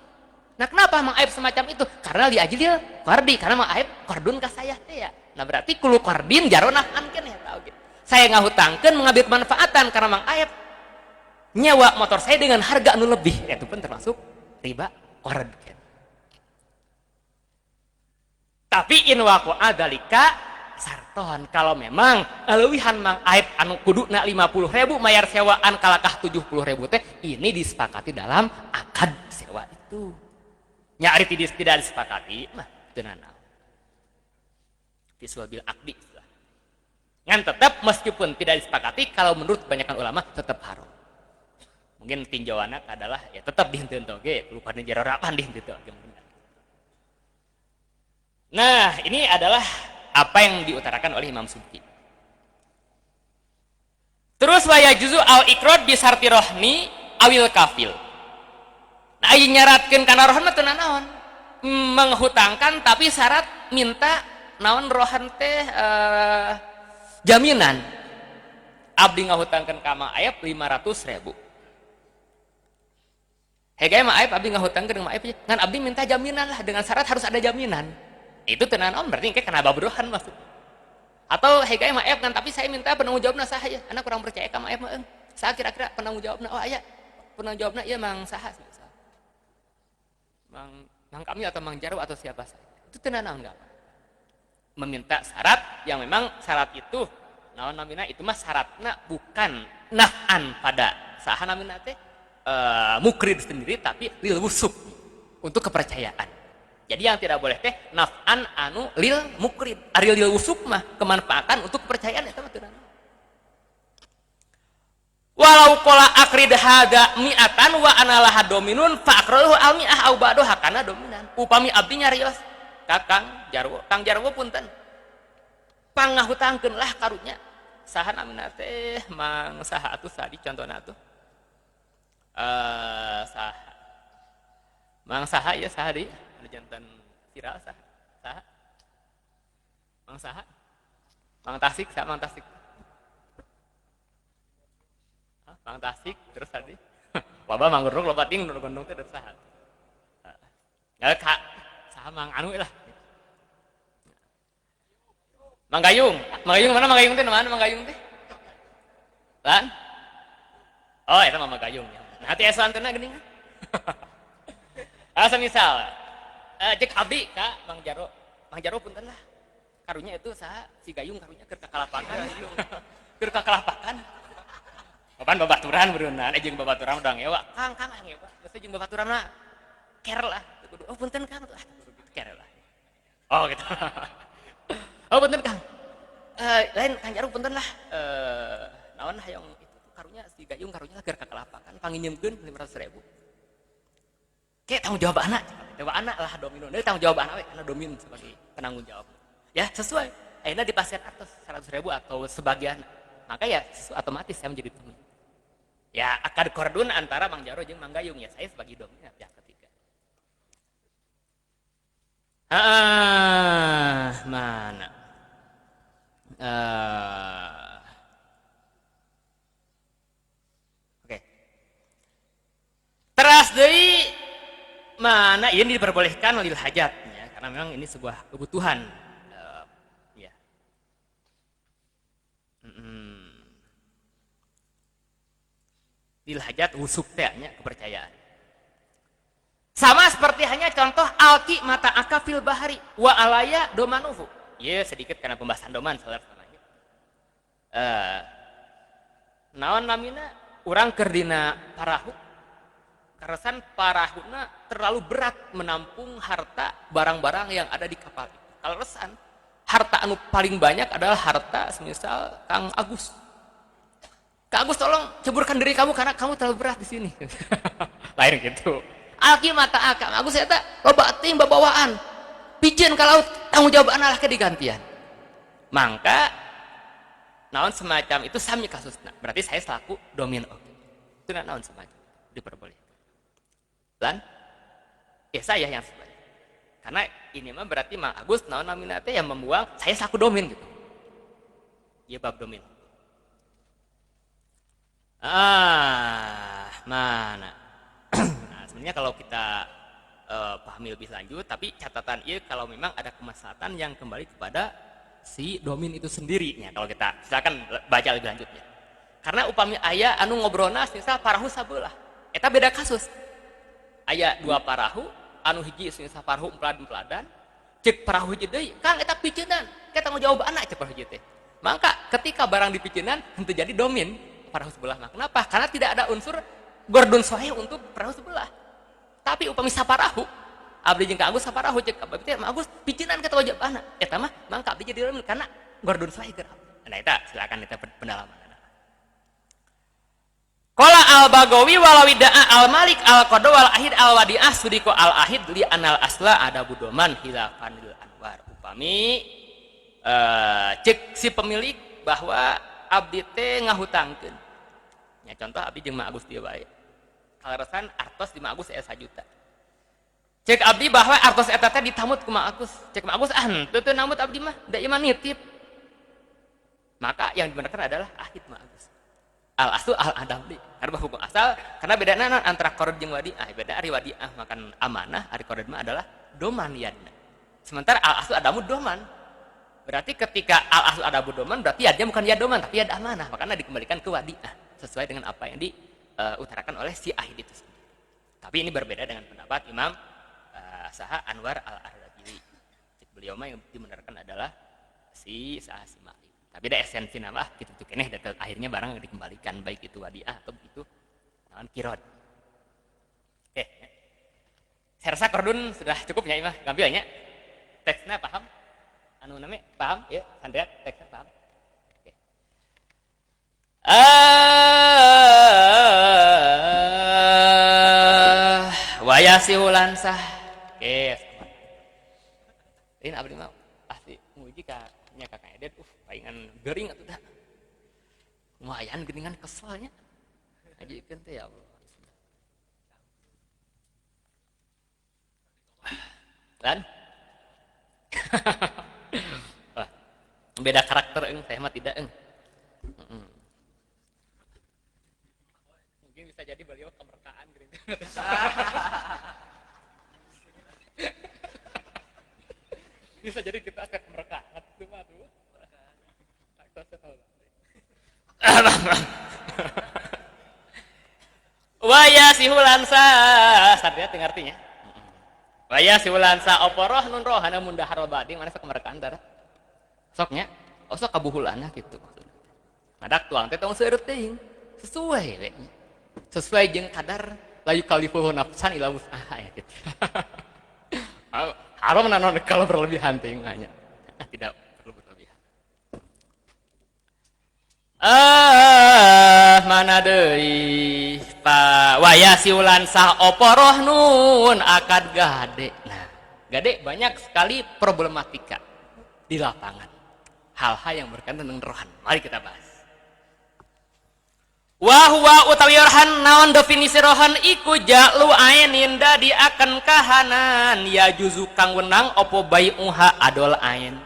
Nah, kenapa Mang Aep semacam itu? Karena li ajlil qardi, karena Mang Aep qardun ka saya teh ya. Nah, berarti kullu qardin jarro naf'an kan ya tahu gitu. Saya ngahutangkeun mengambil kemanfaatan karena Mang Aep nyewa motor saya dengan harga anu lebih, itu pun termasuk riba qard. Tapi in waqa'a dzalika sarton, kalau memang leuwihan Mang Aep anu kuduna 50.000 mayar sewaan kalakah 70.000 teh, ini disepakati dalam akad sewa itu. Nya ari tidak disepakati mah teu nanaon. Visual bil akdi istilah. Ngan tetap meskipun tidak disepakati, kalau menurut kebanyakan ulama tetap haram. Mungkin tinjauannya adalah ya tetap dihenteuan oge, lupa jero rapan dihenteuan oge. Nah, ini adalah apa yang diutarakan oleh Imam Subki. Terus wa yajuzu al iqrad bi syarti rohni awil kafil. Nah, aya nyaratkeun kana rohan mah teu nanaon. Menghutangkan tapi syarat minta naon rohan teh jaminan. Abdi ngahutangkeun ka Mang Aep 500.000. Hege Mang Aep, abdi ngahutangkeun Mang Aep ngan abdi minta jaminan lah, dengan syarat harus ada jaminan. Itu teu nanaon, berarti kayak kena babrohan maksudnya. Atau hege Mang Aep kan, tapi saya minta penanggung jawabna saha ya? Anak kurang percaya ka Mang Aep mah. Saha kira-kira penanggung jawabna? Oh aya. Penanggung jawabna ieu Mang saha misal. Mang Mang kami atau Mang Jarwo atau siapa saja. Itu teu nanaon, enggak apa. Meminta syarat yang memang syarat itu naon namina, itu mah syaratna bukan naf'an pada saha namina teh mukrid sendiri, tapi lil wusuk, untuk kepercayaan. Jadi yang tidak boleh teh naf'an anu lil mukrid. Ari lil wusuk mah kemanfaatan untuk kepercayaan, eta mah teu nanaon. Walau qala aqrid hada mi'atan wa ana laha dominun fa aqrahu al mi'ah au ba'daha kana dominan. Upami abdi nyarios ka Kang Jarwo, Kang Jarwo punten. Pangahutangkeun lah karunya. Saha namina teh Mang saha atuh tadi contohna atuh. Saha. Mang saha ya, saha deui? Anu janten viral saha? Saha? Mang saha? Mang Tasik, saha Mang Tasik? Hah? Mang Tasik terus tadi. Loba Mang Gondrong, loba ting nu gondrong teh saha? Heeh. Ka saha Mang anu lah. Mang Gayung. Mang Gayung mana Mang Gayung teh? Mana Mang Gayung teh? Lan? Oh, eta mah Mang Gayung ya. Nah, hati esa antena geuning. Ah, semisal cek abdi ka Mang Jaro. Mang Jaro punten lah. Karunya itu saha si Gayung karunya keur kakalapakan. Keur kakalapakan. Kapan babaturan beureunan jeung babaturan udah ngewa. Kang, Kang ngewa. Geus jeung babaturan mah care lah. Oh, punten Kang tuh. Ah, gitu care lah. Oh, gitu. Oh, punten Kang. Lain Kang Jaro punten lah. Naon hayang itu karunya si Gayung karunya keur kakalapakan panginjeumkeun 500.000. Kayak tanggung jawab anak, jawab anak lah domino. Ini tanggung jawab anak we, karena domin sebagai penanggung jawab. Ya sesuai. Akhirnya dipasir atas 100.000 atau sebagian. Maka ya sesuai, otomatis saya menjadi domin. Ya akad qardun antara Mang Jaro jeung Mang Gayung, ya saya sebagai domin pihak ketiga. Ah, mana? Oke. Teras deui mana ini diperbolehkan lil hajat ya, karena memang ini sebuah kebutuhan. Ya. Lil hajat wusuk teh nya kepercayaan. Sama seperti hanya contoh alqi mata aka fil bahari wa alaya domanuhu. Iya sedikit karena pembahasan doman saudara namanya. Naon namina urang keur dina parahu. Karasan parahuna terlalu berat menampung harta barang-barang yang ada di kapal itu. Kaleresan harta anu paling banyak adalah harta semisal Kang Agus. Kang Agus tolong ceburkan diri kamu karena kamu terlalu berat di sini. Lain gitu. Alqi mata aka Agus eta loba teuing babawaan. Pijeun ka laut tanggung jawab anak ke digantian. Mangka naon semacam itu sami kasusna. Berarti saya selaku domin oke. Itu naon semacam diperbolehkan. Dan ya saya yang sebenarnya. Karena ini mah berarti Mang Agus naon namina teh yang membuang saya selaku domin gitu. Iya bab domin. Ah, mana? Nah, sebenarnya kalau kita pahami lebih lanjut, tapi catatan iya kalau memang ada kemaslahatan yang kembali kepada si domin itu sendiri. Ya, kalau kita silakan baca lebih lanjutnya. Karena upami aya anu ngobrolna misal parahu sabelah. Eta beda kasus. Aya dua parahu, anu hiji misal parahu emplad-empladan, cek parahu hiji deui, Kang eta piceunan, kita tanggung jawab anak cek parahu hiji teh. Maka ketika barang dipiceunan henteu jadi domin parahu sebelah mah. Kenapa? Karena tidak ada unsur gordon soheh untuk perahu sebelah. Tapi upami saparahu, abdi jeung Kang Agus saparahu cek abdi teh Mang Agus piceunan ka tanggung jawab anak. Eta mah mangka abdi jadi domin karena gordon soheh keur abdi. Nah eta silakan eta pendalaman. Qala al-Bagawi walawida'a al-Malik al-Qada wal ahid al-wadi'ah sudiko al-ahid li anal asla ada budoman hilafanil anwar. Upami cek si pemilik bahwa abdi teh ngahutangkeun. Ya contoh abdi jeung Mang Agus dieu bae. Kaleresan artos di Mang Agus aya 1 juta. Cek abdi bahwa artos eta teh ditamut ku Mang Agus. Cek Mang Agus ah henteu teu namut abdi mah, da ieu mah nitip. Maka yang dibenarkan adalah ahid Mang Agus. Al aslu al adam di karena hukum asal karena beda naon antara qard jeung wadiah, beda ari wadiah makan amanah, ari qard mah adalah doman yadna. Sementara al aslu adamu doman. Berarti ketika al aslu adamu doman berarti yadnya bukan yad doman tapi yad amanah, makanya dikembalikan ke wadiah sesuai dengan apa yang diutarakan oleh si ahid itu sendiri. Tapi ini berbeda dengan pendapat Imam Saha Anwar al-Ardabili. Beliau mah yang dibenarkan adalah si Saha si Malik. Tapi ada esensi nama gitu tuh keneh dan akhirnya barang dikembalikan baik itu wadiah atau itu naon kirod. Oke. Saya rasa kordun sudah cukup ya imah ngambilnya. Teksnya paham? Anu namanya paham ya, Sandra teksnya paham. Oke. Wayasihulan sah. Oke, sama. Ini abdi mah pasti nguji ka nya kakak Edet, palingan gering atuh dah. Lumayan geuningan keselnya. Ngajikeun teh ya Allah. Dan wah, beda karakter eng, saya mah tidak eng. Mungkin bisa jadi beliau kemerkaan gitu. Bisa jadi kita akan kemerkaan itu mah tuh. Waya sihulansa, sardia teu ngartinya. Waya sihulansa oporoh nun rohana mun dahar bading mana sok kemerkaan tara. Soknya, osok kabuhulana gitu maksudna. Madak tuang teh tong seueur teuing. Sesuai we. Sesuai jeung kadar la yukallifu nafsan illa wus'aha ya gitu. Haram nanon kalau berlebihan teuing nya. Tidak perlu berlebihan. Mana deui pa waya siulan sah oporoh nun akad gade. Nah, gade banyak sekali problematika di lapangan. Hal-hal yang berkaitan dengan rohan. Mari kita bahas. Wa huwa utawi rohan naon definisi rohan iku ja'lu ainin dadi akan kahanan ya juzu kang wenang opo bai'uha adol ain.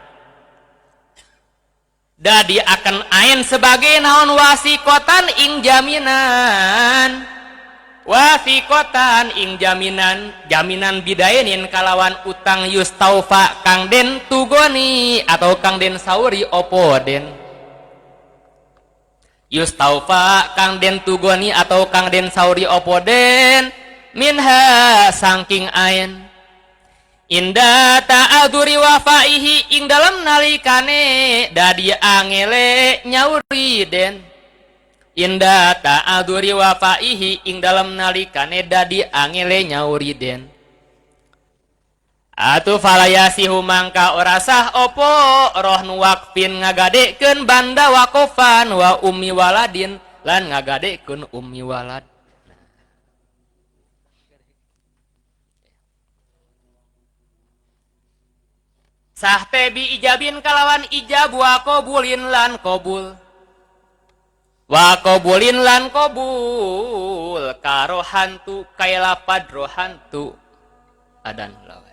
Dadi akan ain sebagai naon wasikotan ing jaminan. Wasikotan ing jaminan, jaminan bidainin kalawan utang yustaufa kang den tugoni atau kang den sauri opo den. Yustaufa kang den tugoni atau kang den sauri opo den minha sangking ain. Inda ta'adzuri wafaihi ing dalem nalikane dadi angele nyauri den. Inda ta'adzuri wafaihi ing dalem nalikane dadi angele nyauri den. Atu falayasihu mangka ora sah opo rohnu wakfin ngagadekeun banda wakofan wa ummi waladin lan ngagadekeun ummi walad. Sah teh bi ijabin kalawan ijab wa qabulin lan qabul. Wa qabulin lan qabul karo hantu kailapad rohantu adan lawe.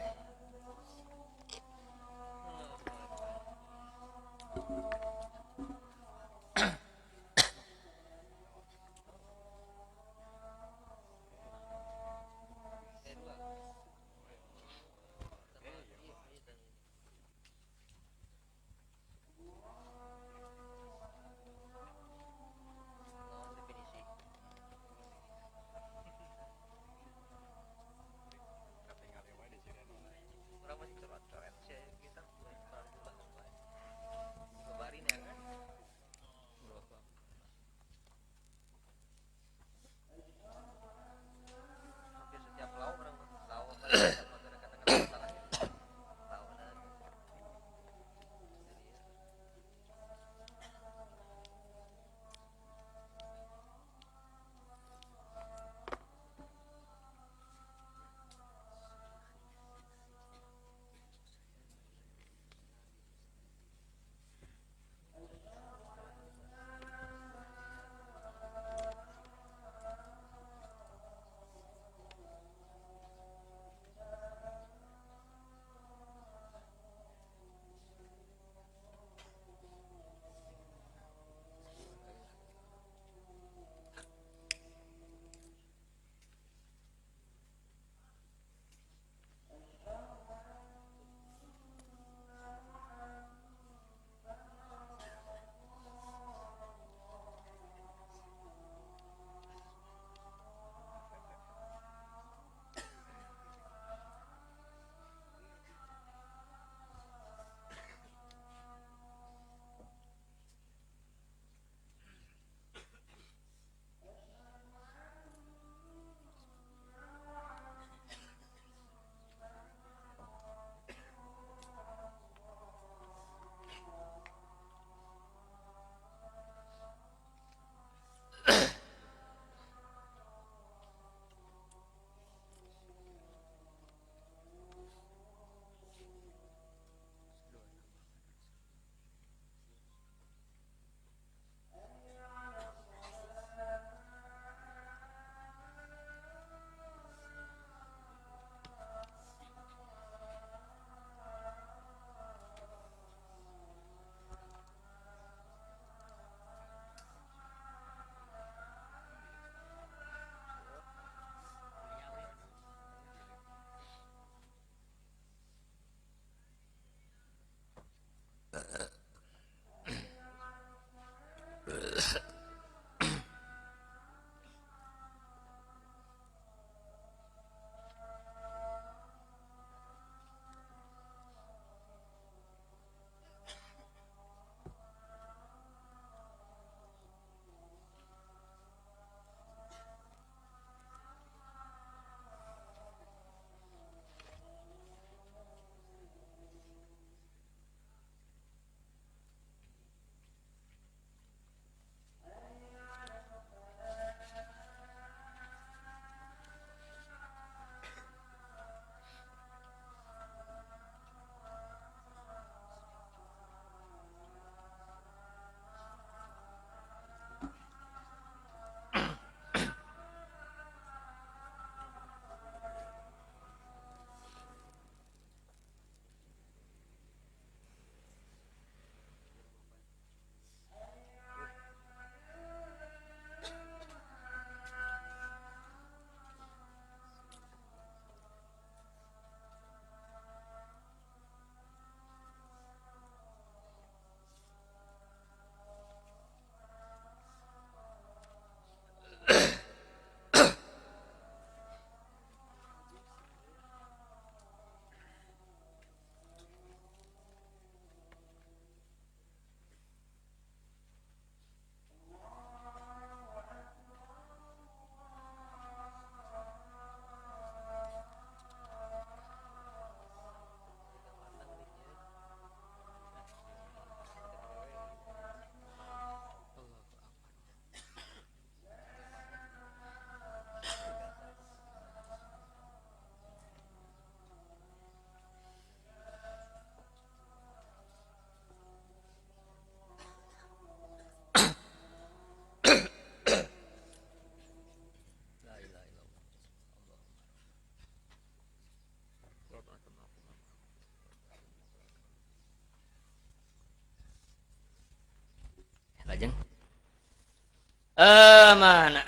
Mana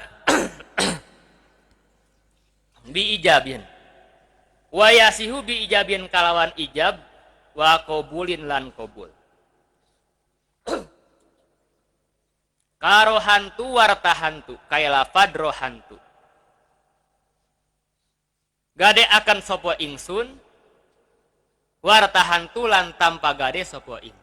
bi ijabin wa yasihu bi ijabin kalawan ijab wa qabulin lan qabul. Karohantu wartahantu kaya lafad rohantu gade akan sopo ingsun wartahantu lan tanpa gade sopo ingsun.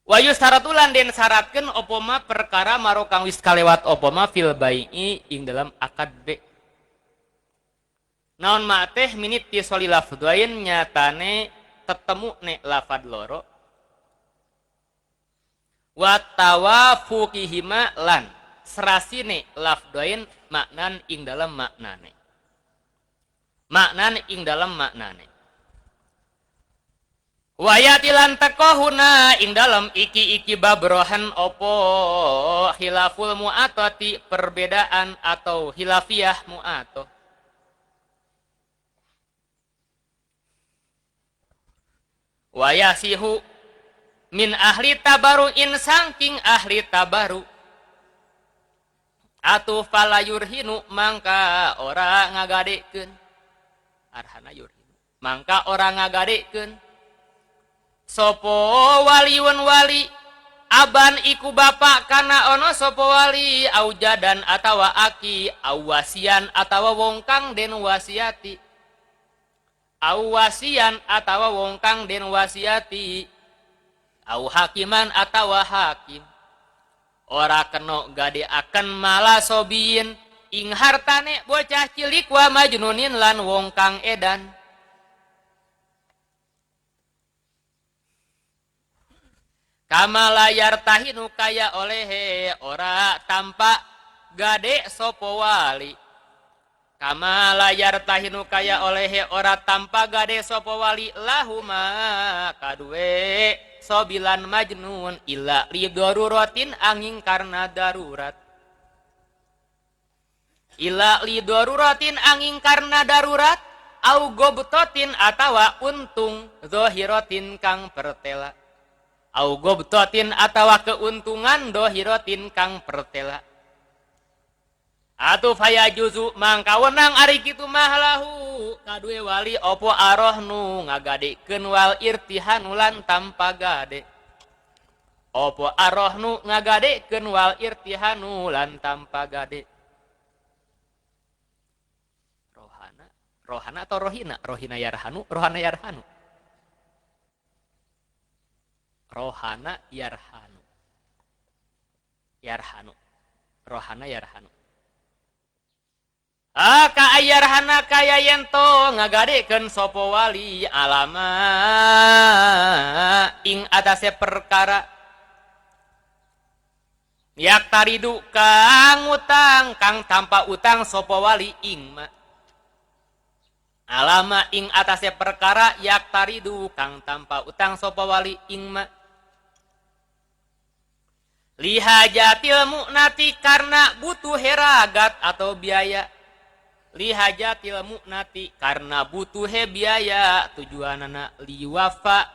Wayu syaratulan den syaratkeun opoma perkara maro kang wis kalewat opoma fil bai'i ing dalam akad be. Naon ma teh minit ti soli lafdzain nyatane tetemu ne lafad loro wa tawafuqihima lan serasine lafdzain maknan ing dalam maknane. Maknan ing dalam maknane. Wayatilan tekohuna ing dalam iki-iki babrohan opo khilaful mu'atati perbedaan atau khilafiyah mu'ato. Wayasihu min ahli tabaruin sangking ahli tabaru atuh falayurhinu mangka ora ngagadekeun arhana yurhinu mangka ora ngagadekeun sopo waliun wali aban iku bapak kana ono sopo wali aujadan atawa aki awasian atawa wong kang den wasiati awasian atawa wong kang den wasiati au hakiman atawa hakim ora kena gade akan malah sobiin ing hartane bocah cilik wa majnunin lan wong kang edan. Kama layar tahinu kaya olehe ora tampak gade sopo wali. Kama layar tahinu kaya olehe ora tampak gade sopo wali lahuma kadue sobilan majnun illa li daruratin angin karena darurat. Illa li daruratin angin karena darurat au gobtotin atawa untung zahiratin kang pertela. Au gobtotin atawa keuntungan dohirotin kang pertela. Atuh faya juzu mangka wenang ari kitu mah lahu kadue wali opo arohnu ngagadekeun wal irtihanu lan tanpa gade. Opo arohnu ngagadekeun wal irtihanu lan tanpa gade. Rohana, rohana atau rohina? Rohina yarhanu, rohana yarhanu. Rohana yarhanu. Yarhanu. Rohana yarhanu. Ka ayarhana kaya yento ngagadekeun sopo wali alama ing atase perkara yak taridu kang utang kang tanpa utang sopo wali ing ma alama ing atase perkara yak taridu kang tanpa utang sopo wali ing ma lihajatil mu'nati karena butuh heragat atau biaya. Lihajatil mu'nati karena butuhe biaya tujuanana liwafa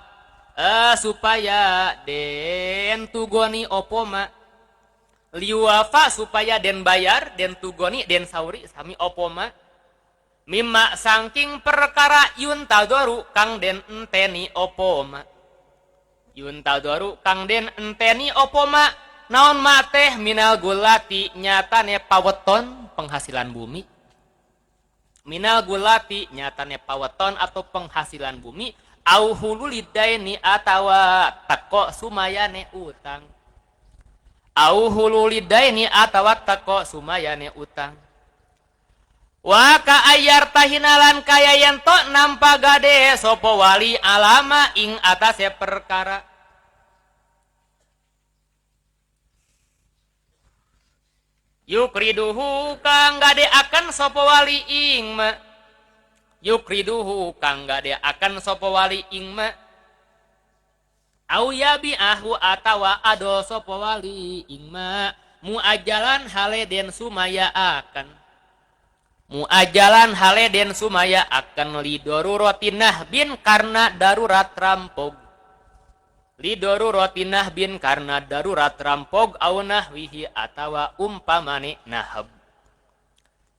supaya den tugoni opoma liwafa supaya den bayar den tugoni den sauri sami opoma mimma sangking perkara yuntadoru kang den enteni opoma yuntadoru kang den enteni opoma naon mateh minal gulati nyatane paweton penghasilan bumi. Minal gulati nyatane paweton atau penghasilan bumi au hululidaini atawa teko sumayane utang. Au hululidaini atawa teko sumayane utang. Wa ka ayar tahinalan kaya yento nampa gade sopo wali alama ing atase perkara. Yukriduhu kang gade akan sopo wali ing ma. Yukriduhu kang gade akan sopo wali ing ma. Au yabi'ahu atawa ado sopo wali ing ma. Muajalan hale den sumaya akan. Muajalan hale den sumaya akan lidoruratin nahbin karena darurat rampok. Lidorurati nahbin karena darurat rampog au nahwihi atawa umpamane nahab.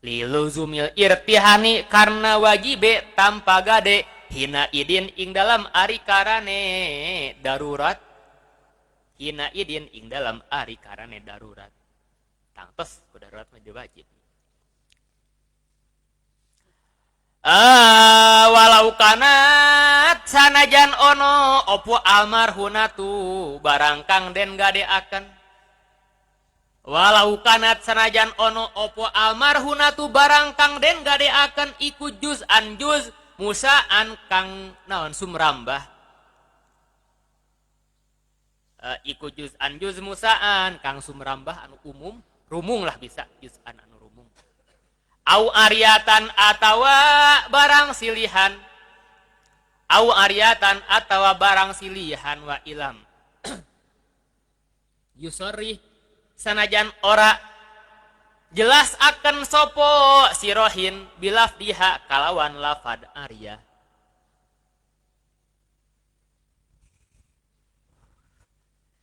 Liluzumil irtihani karena wajibe tanpa gade hina idin ing dalam ari karane darurat. Hina idin ing dalam ari karane darurat. Tangtos ku darurat mah wajib. Walau kanat sanajan ono opo almarhunatu barang kang den gadeaken. Walau kanat sanajan ono opo almarhunatu barang kang den gadeaken iku juz an juz musaan kang naon sumrambah. Iku juz an juz musaan kang sumrambah anu umum, rumung lah bisa juz an anu rumung. Au ariatan atawa barang silihan. Au ariatan atawa barang silihan wa ilam. Yusori sanajan ora jelas akan sopo sirohin bilaf diha kalawan lafad arya.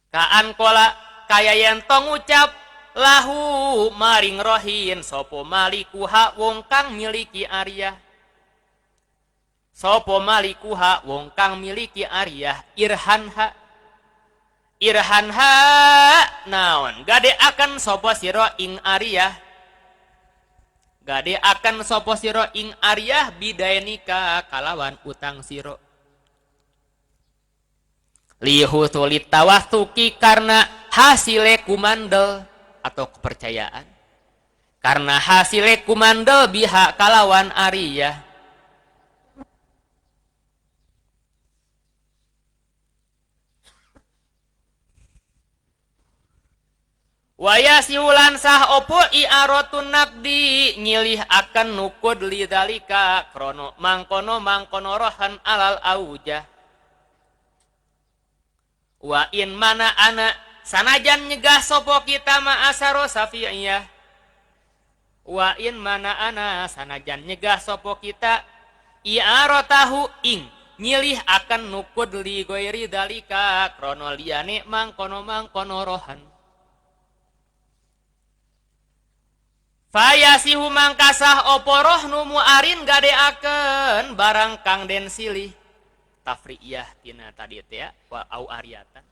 Kaan kola kaya yen tong ucap lahu maring rohin sopo malikuha wong kang miliki arya. Sopo malikuha wong kang miliki arya irhanha. Irhanha naon gade akan sopo siro ing arya. Gade akan sopo siro ing arya bidainika kalawan utang siro. Lihutulit tawasuki karena hasile kumandel atau kepercayaan. Karena hasile kumandel biha kalawan arya. Waya siulan sah opo i'arotun nakdi nyilih akan nukud lidalika krono mangkono mangkono rohan alal aujah. Wa in mana ana sanajan nyegah sopo kita ma'asaro safi'iyah. Wa in mana ana sanajan nyegah sopo kita i'arotahu ing nyilih akan nukud li goiri dalika krono liyane mangkono mangkono rohan. Fayasihu mangkasah opo rohnu muarin gadeaken barang kang den silih. Tafriyah tina tadi teh ya wa au ariatan.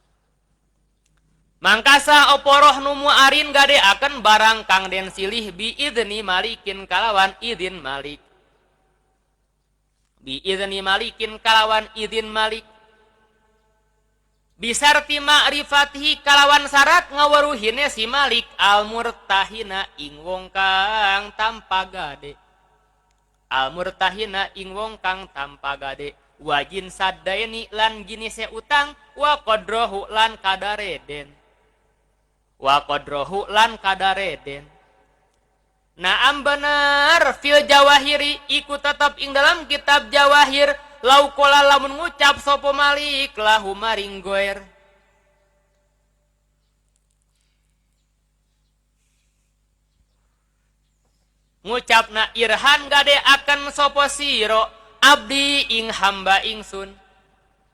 Mangkasah opo rohnu muarin gadeaken barang kang den silih bi idzni malikin kalawan idin malik. Bi idzni malikin kalawan idin malik. Bisarti ma'rifatihi kalawan syarat ngaweruhine si malik almurtahina ing wong kang tanpa gade. Almurtahina ing wong kang tanpa gade. Wajin sadaini lan jinise utang wa qadrohu lan kadare den. Wa qadrohu lan kadare den. Naam bener fil jawahiri iku tetep ing dalam kitab jawahir lau kola lamun ngucap sopo malik lahu maring goer. Ngucapna irhan gade akan sopo siro abdi ing hamba ingsun.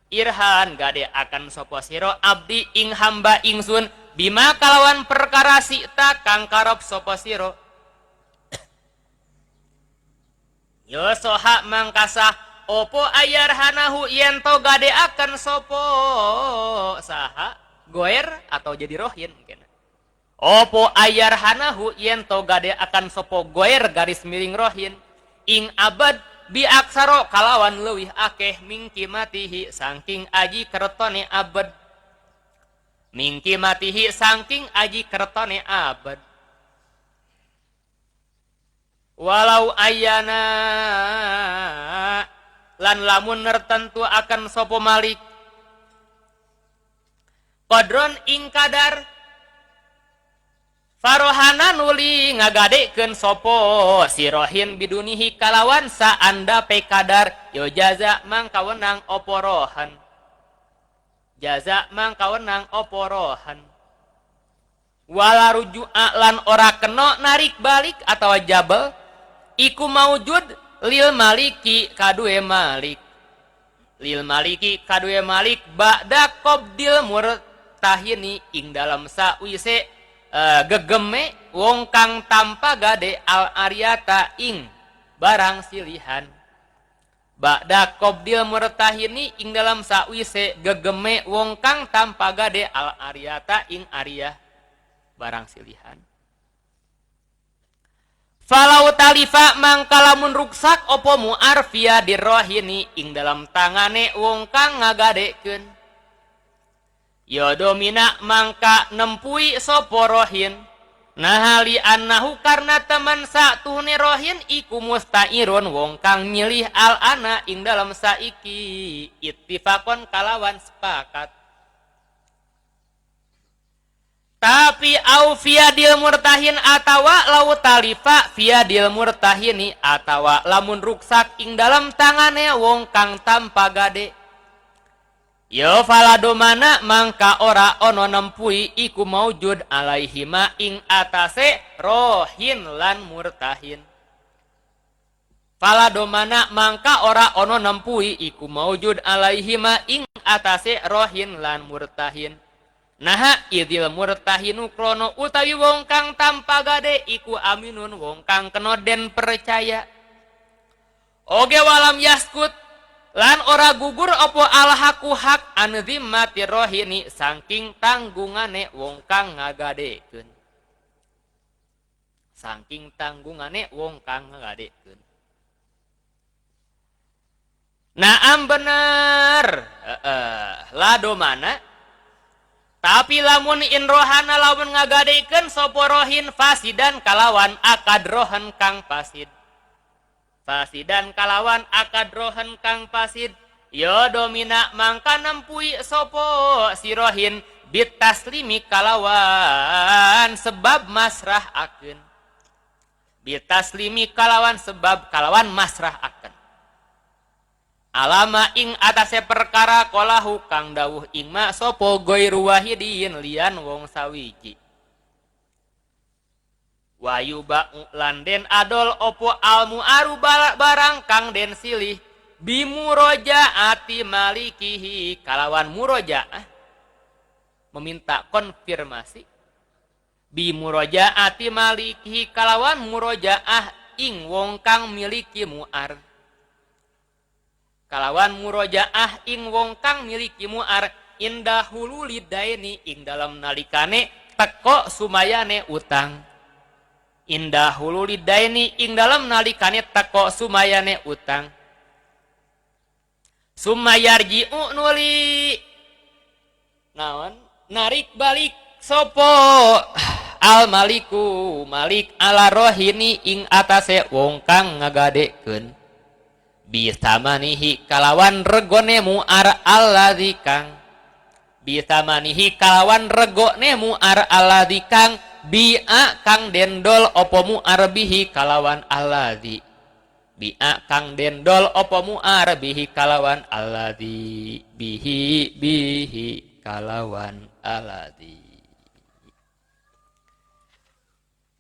Irhan gade akan sopo siro abdi ing hamba ingsun bima kalawan perkara sikta kang karep sopo siro. Yo soha mangkasah opo ayarhanahu yen to gade akan sopo saha goer atau jadi rohin mungkin. Opo ayarhanahu yen to gade akan sopo goer garis miring rohin ing abad bi aksaro kalawan leuwih akeh mingkimatihi saking aji kertone abad. Mingkimatihi saking aji kertone abad. Walau ayana lan lamun nertentu akan sopo malik qadron ing kadar farohana nuli ngagadekeun sopo sirohin bidunihi kalawan saandape kadar yo jaza mangka wenang opo rohan. Jaza mangka wenang opo rohan. Wala ruju'a lan ora kena narik balik atawa jabel iku maujud lil maliki kadue malik. Lil maliki kadue malik ba'da qabdil murtahini ing dalam sawise gegeme wong kang tanpa gade al ariyata ing barang silihan. Ba'da qabdil murtahini ing dalam sawise gegeme wong kang tanpa gade al ariyata ing ariyah barang silihan. Falau talifa mangka lamun ruksak opo mu'ar via dirrohini ing dalam tangane wong kang ngagadekeun. Ya domina mangka nempui sopo rohin. Nah li annahu karna teman satuhne rohin iku mustairun wong kang nyilih al ana ing dalam saiki ittifaqon kalawan sepakat. Tapi au fiadil murtahin atawa lau talifa fiadil murtahini atawa lamun ruksak ing dalam tangane wong kang tanpa gade. Yo faladomana mangka ora ono nempui iku maujud alaihima ing atase rohin lan murtahin. Faladomana mangka ora ono nempui iku maujud alaihima ing atase rohin lan murtahin. Naha idil murtahinu krono utawi wong kang tanpa gade iku aminun wong kang kena den percaya. Oge walam yaskut lan ora gugur opo alhaku hak an zimmati rohini saking tanggungane wong kang ngagadekeun. Saking tanggungane wong kang ngagadekeun. Naam bener. Lado mana? Tapi lamun inrohana lamun ngagadekeun sapa rohin fasidan kalawan akad rohan kang fasid. Fasidan kalawan akad rohan kang fasid. Yo domina mangka nempui sapa si rohin bitaslimi kalawan sebab masrah akeun. Bitaslimi kalawan sebab kalawan masrah akeun. Alama ing atase perkara kolahu kang dawuh ing ma sapa ghairu wahidin lian wong sawiji. Wayuba lan den adol opo almuaru barang kang den silih bimurojaati malikihi kalawan murojaah meminta konfirmasi bimurojaati malikihi kalawan murojaah ing wong kang miliki muar. Kalawan murojaah ing wong kang miliki muar indah hululidaini ing dalam nalikane teko sumayane utang. Indah hululidaini ing dalam nalikane teko sumayane utang. Sumayarji'u nuli naon narik balik sopo al maliku malik ala rohini ing atase wong kang ngagadekeun. Bisamanihi kalawan regone mu'ar alladzi kang bisamanihi kalawan regone mu'ar alladzi kang bi'a kang dendol opo mu'ar bihi kalawan alladzi bi'a kang dendol opo mu'ar bihi kalawan alladzi bihi bihi kalawan alladzi.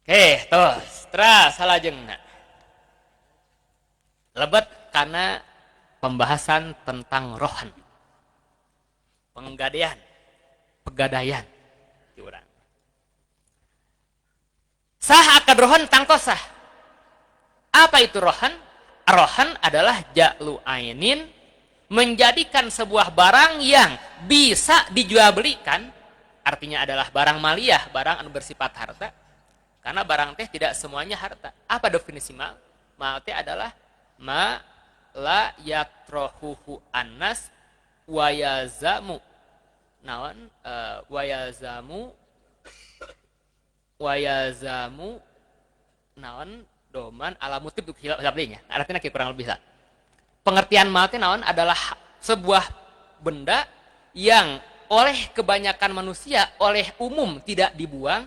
Oke, tos teras salajengna lebet karena pembahasan tentang rohan, penggadaian, pegadaian di urang. Sah akad rohan tangto sah. Apa itu rohan? Rohan adalah ja'lu ainin, menjadikan sebuah barang yang bisa dijualbelikan, artinya adalah barang maliyah, barang anu bersifat harta. Karena barang teh tidak semuanya harta. Apa definisi mal? Mal teh adalah ma la yatrohuhu annas wayazamu naon wayazamu wayazamu naon doman ala mutib hilap deui nya artinya kurang lebih lah. Pengertian mal teh naon adalah sebuah benda yang oleh kebanyakan manusia oleh umum tidak dibuang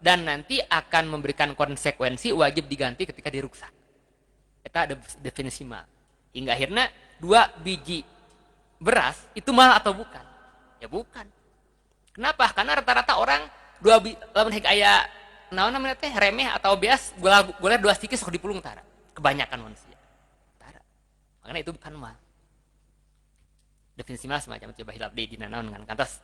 dan nanti akan memberikan konsekuensi wajib diganti ketika diruksak. Eta ada definisi mal. Hingga akhirnya 2 biji beras itu mal atau bukan? Ya bukan. Kenapa? Karena rata-rata orang 2 biji lamun hek aya naon namanya teh remeh atau beas gula 2 siki sok dipulung tara. Kebanyakan manusia. Tara. Makanya itu bukan mal. Definisi mal semacam itu, coba hilap di dina naon ngan kantos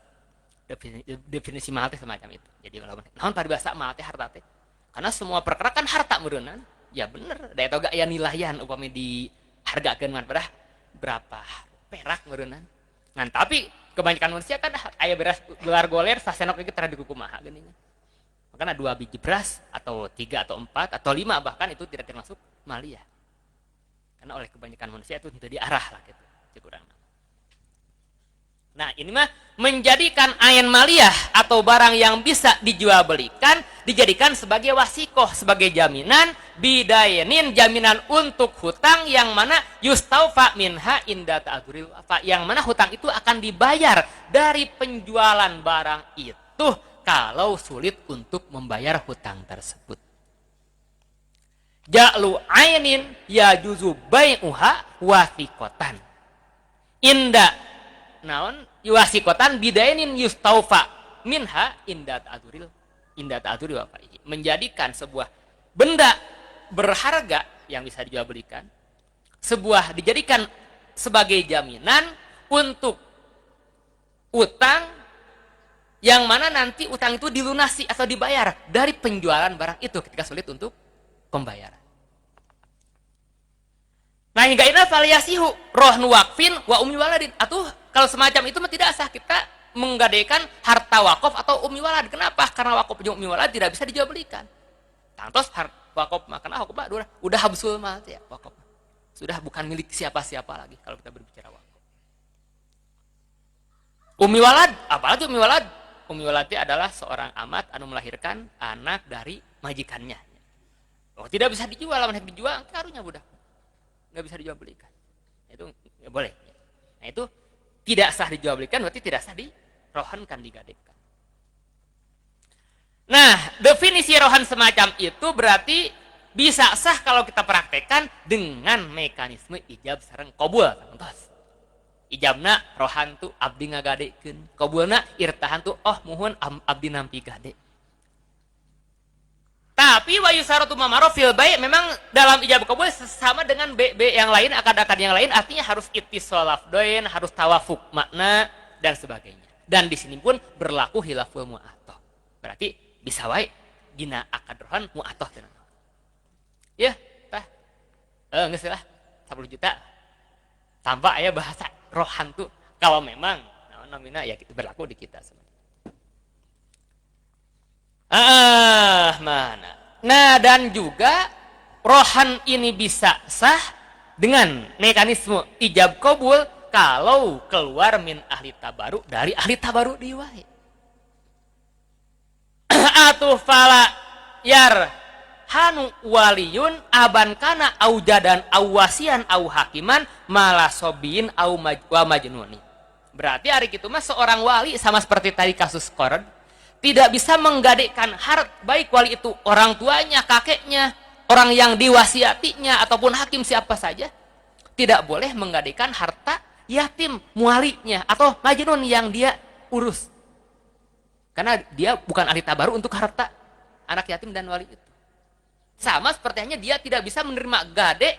definisi mal teh semacam itu. Jadi lamun naon paribasa mal teh harta teh. Karena semua perkara kan harta meureunnan. Ya bener, da eta oge aya nilaian upami dihargakeun mah berah berapa perak meureunnan. Ngan tapi kebanyakan manusia kan aya beras gelar goler sasenok ge tara dikukumaha geuningan. Makanya 2 biji beras atau 3 atau 4 atau 5 bahkan itu tidak termasuk maliyah. Karena oleh kebanyakan manusia itu tidak diarah lah gitu. Cek urang. Nah, ini mah menjadikan ain maliyah atau barang yang bisa dijual belikan dijadikan sebagai wasikoh, sebagai jaminan bidainin, jaminan untuk hutang yang mana yustaufa minha inda ta'adzuril wafa, yang mana hutang itu akan dibayar dari penjualan barang itu kalau sulit untuk membayar hutang tersebut. Ja'lu ainin yajuzu bai'uha wathiqatan. Inda naon wasikotan bidainin yustaufa minha inda ta'adzuril wafaihi. Menjadikan sebuah benda berharga yang bisa dijual belikan, sebuah dijadikan sebagai jaminan untuk utang yang mana nanti utang itu dilunasi atau dibayar dari penjualan barang itu ketika sulit untuk pembayaran. Nah, hingga ini valiyasihu rohnu wakfin wa ummi waladin. Atuh kalau semacam itu mah tidak sah kita menggadaikan harta wakaf atau ummi walad. Kenapa? Karena wakaf jeung ummi walad tidak bisa dijual belikan. Tangtos wakaf mah karena wakaf mah udah habsul mal ya wakaf. Sudah bukan milik siapa-siapa lagi kalau kita berbicara wakaf. Ummi walad, apalagi ummi walad? Ummi walad itu adalah seorang amat anu melahirkan anak dari majikannya. Oh, tidak bisa dijual, lamun dijual karunya budak. Nggak bisa dijual belikan. Itu nggak boleh. Nah, itu tidak sah dijual belikan berarti tidak sah dirohankan, digadaikan. Nah, definisi rohan semacam itu berarti bisa sah kalau kita praktekkan dengan mekanisme ijab sareng qabul. Tos. Ijabna rohan tu abdi ngagadekeun, qabulna irtahan tu oh muhun abdi nampi gade. Tapi wa yusaratu mamaro fil bai' memang dalam ijab qabul sama dengan B yang lain, akad-akad yang lain, artinya harus ittisal lafdhain, harus tawafuk makna dan sebagainya. Dan di sini pun berlaku hilaful mu'atoh. Berarti bisa wae dina akad rohan mu'atoh teh. Ya, tah. Geus lah 10 juta. Tanpa aya bahasa rohan tuh kalau memang naon namina ya berlaku di kita semua. Mana? Nah, dan juga rohan ini bisa sah dengan mekanisme ijab qabul kalau keluar min ahli tabaru, dari ahli tabaru diwae. Atuh fala yar hanu waliyun aban kana au jadan au wasian au hakiman malasobiin au wa majnuni. Berarti hari itu mah seorang wali sama seperti tadi kasus qard tidak bisa menggadaikan harta, baik wali itu orang tuanya, kakeknya, orang yang diwasiatinya ataupun hakim siapa saja, tidak boleh menggadaikan harta yatim mualinya atau majnun yang dia urus. Karena dia bukan ahli tabaru untuk harta anak yatim dan wali itu. Sama sepertinya dia tidak bisa menerima gade,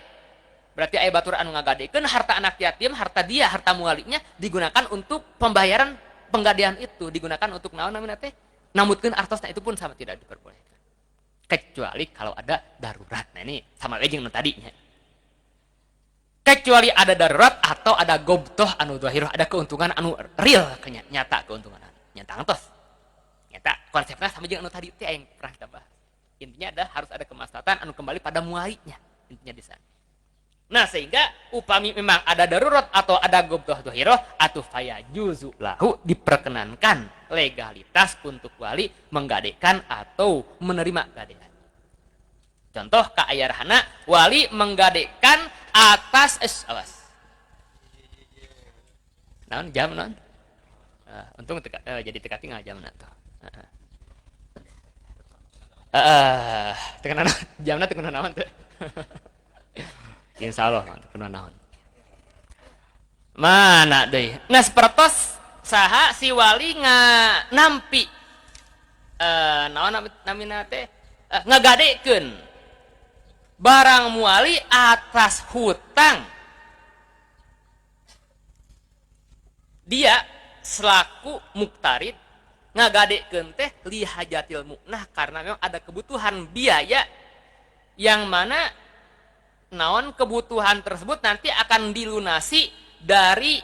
berarti aya batur anu ngagadekeun harta anak yatim, harta dia, harta mualinya digunakan untuk pembayaran penggadaian itu, digunakan untuk naon namina teh? Namutkeun artosna, itu pun sama tidak diperbolehkan. Kecuali kalau ada darurat. Nah, ini sama aja jeung nu tadinya. Kecuali ada darurat atau ada gobtoh anu zahirah, ada keuntungan anu real, nyata keuntungan anu. Nyata artos. Nyata konsepnya sama jeung anu tadi teh yang pernah kita bahas. Intinya ada harus ada kemaslahatan anu kembali pada mualinya, intinya di sana. Nah, sehingga upami memang ada darurat atau ada gobtoh zahirah atau fayajuzu lahu, diperkenankan legalitas untuk wali menggadaikan atau menerima gadaian. Contoh ka ayarhana wali menggadaikan atas awas. Naon jam naon? Untung teka, jadi teka tinggal jamna tuh. Teka naon jamna teu naon teh. Insya Allah teu naon. Mana deui? Nah, sapertos saha si wali nga nampi naon namina teh ngagadekeun barang muali atas hutang. Dia selaku muktarid ngagadekeun teh li hajatil muknah karena memang ada kebutuhan biaya yang mana naon kebutuhan tersebut nanti akan dilunasi dari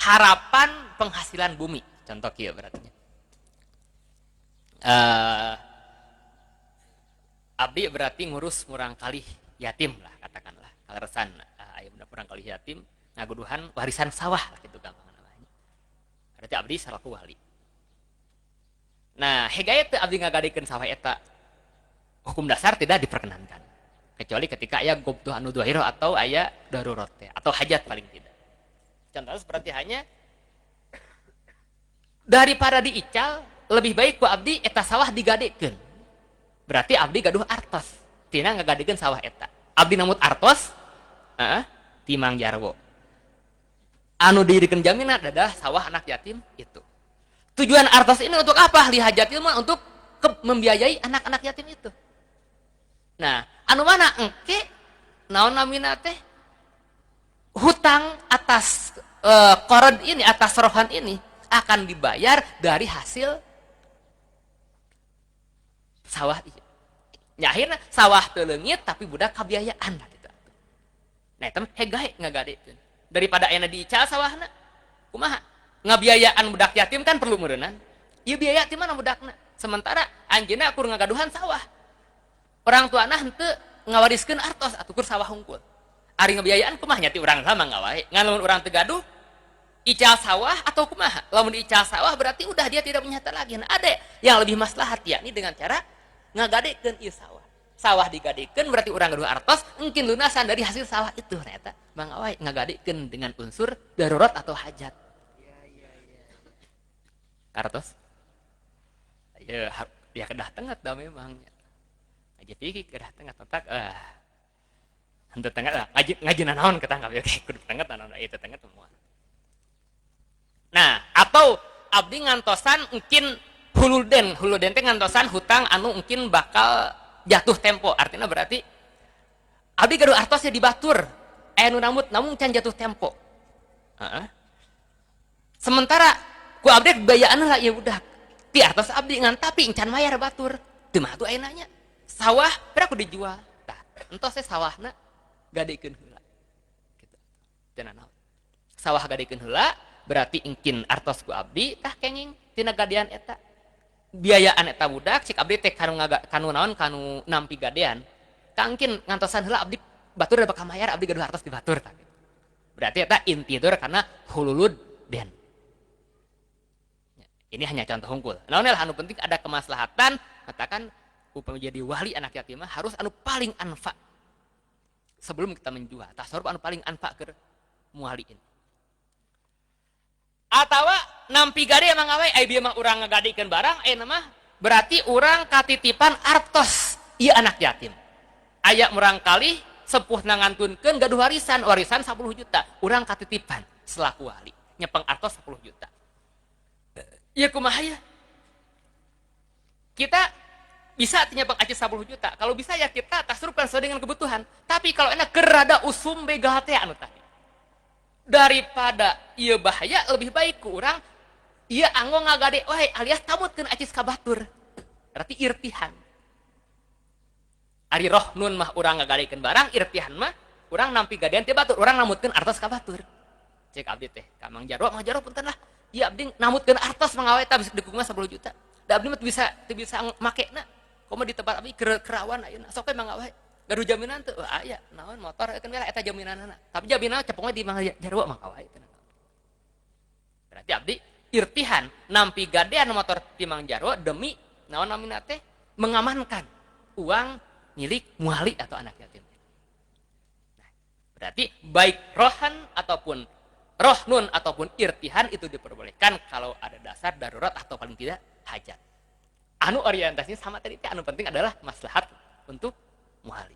harapan penghasilan bumi. Contoh kieu berarti. Abdi berarti ngurus murang kalih yatim lah katakanlah. Kaleresan aya murang kalih yatim ngaguduhan warisan sawah lah gitu gampang namanya. Berarti abdi selaku wali. Nah, hegaya teu abdi ngagadekeun sawah eta. Hukum dasar tidak diperkenankan. Kecuali ketika aya gobduh anu dhahirah atau aya darurat teh atau hajat paling tidak. Contohnya seperti hanya daripada diical lebih baik ku abdi eta sawah digadekeun. Berarti abdi gaduh artos tina ngagadekeun sawah eta. Abdi namut artos ti Mang Jarwo. Anu didirikan jaminan adalah sawah anak yatim itu. Tujuan artos ini untuk apa? Li hajatil mah untuk membiayai anak-anak yatim itu. Nah, anu mana engke naon namina teh hutang atas qard ini, atas rohan ini akan dibayar dari hasil sawah ieu. Ya akhirnya sawah teu leungit tapi budak kabiayaan lah gitu. Nah, eta mah hegae ngagadekeun. Daripada ayeuna diical sawahna, kumaha? Ngabiayaan budak yatim kan perlu meureunnan. Ieu biaya ti mana budakna? Sementara anjeunna kur ngagaduhan sawah. Orang tuana henteu ngawariskeun artos atuh kur sawah hungkul. Ari ngabiayaan kumaha nya ti urang sama ngawae. Ngan lamun urang teu gaduh ical sawah atau kumaha? Lamun ical sawah berarti udah dia tidak punya harta lagi. Nah, ada yang lebih maslahat yakni dengan cara ngagadekeun ieu sawah. Sawah digadekeun berarti urang gaduh artos engkin lunasan dari hasil sawah itu. Nah eta mangga wae ngagadekeun dengan unsur darurat atau hajat. Kartos? Ya, ya kedah tengat dah memang. Ngaji fikih kedah tengat otak henteu tengat lah ngaji nanaon ketangkap ya kudu tengat nanaon ieu tengat semua. Nah, atau abdi ngantosan mungkin huluden teh ngantosan hutang anu mungkin bakal jatuh tempo. Artinya berarti abdi gaduh artosnya dibatur aya nu namut namun can jatuh tempo. Sementara ku abdi bayaan lah ya udah ti artos abdi ngan tapi encan mayar batur. Teu mah atuh ayeuna nya. Sawah pira ku dijual. Tah, entos teh sawahna gadekeun heula. Gitu. Teu nanaon. Sawah gadekeun heula berarti engkin artos ku abdi tah kenging tina gadean eta. Biayaan eta budak cik abdi teh kanu kanu naon kanu nampi gadean. Tah engkin ngantosan heula abdi batur bakal mayar abdi gaduh artos di batur tah gitu. Berarti eta intidur karena hululud den. Ini hanya contoh hungkul. Naon lah anu penting ada kemaslahatan, katakan upami jadi wali anak yatim harus anu paling anfa sebelum kita menjual. Tasarruf anu paling anfa keur mualiin. Atawa nampi gade emang awe ai bieu mah urang ngagadikeun barang ayeuna mah berarti urang katitipan artos ieu anak yatim. Aya murang kali sepuhna ngantunkeun gaduh warisan, warisan 10 juta, urang katitipan selaku wali nyepeng artos 10 juta. Ya kumaha ya? Kita bisa artinya bang aja 10 juta. Kalau bisa ya kita tasrufkan sesuai dengan kebutuhan. Tapi kalau enak kerada usum begal teh anu tadi. Daripada ieu bahaya lebih baik ku urang ieu anggo ngagade wae alias tamutkeun acis ka batur. Berarti irtihan. Ari rohnun mah urang ngagadekeun barang, irtihan mah urang nampi gadean ti batur, urang namutkeun artos ka batur. Cek abdi teh, ka Mang Jarwo, Mang Jarwo punten lah. Ieu abdi namutkeun artos mangawe ta bisa dukung mah 10 juta. Da abdi mah teu bisa makena. Komo di tempat abdi kerawan ayeuna. Sok we mangga wae. Gaduh jaminan teu? Wah, aya. Naon motor kan bela eta jaminanana. Tapi jaminan cepongna di Mang Jarwo mangga wae teu. Berarti abdi irtihan nampi gadean motor ti Mang Jarwo demi naon namina teh mengamankan uang milik muali atau anak yatim. Nah, berarti baik rohan ataupun rohnun ataupun irtihan itu diperbolehkan kalau ada dasar darurat atau paling tidak hajat. Anu orientasinya sama tadi, anu penting adalah maslahat untuk muhali.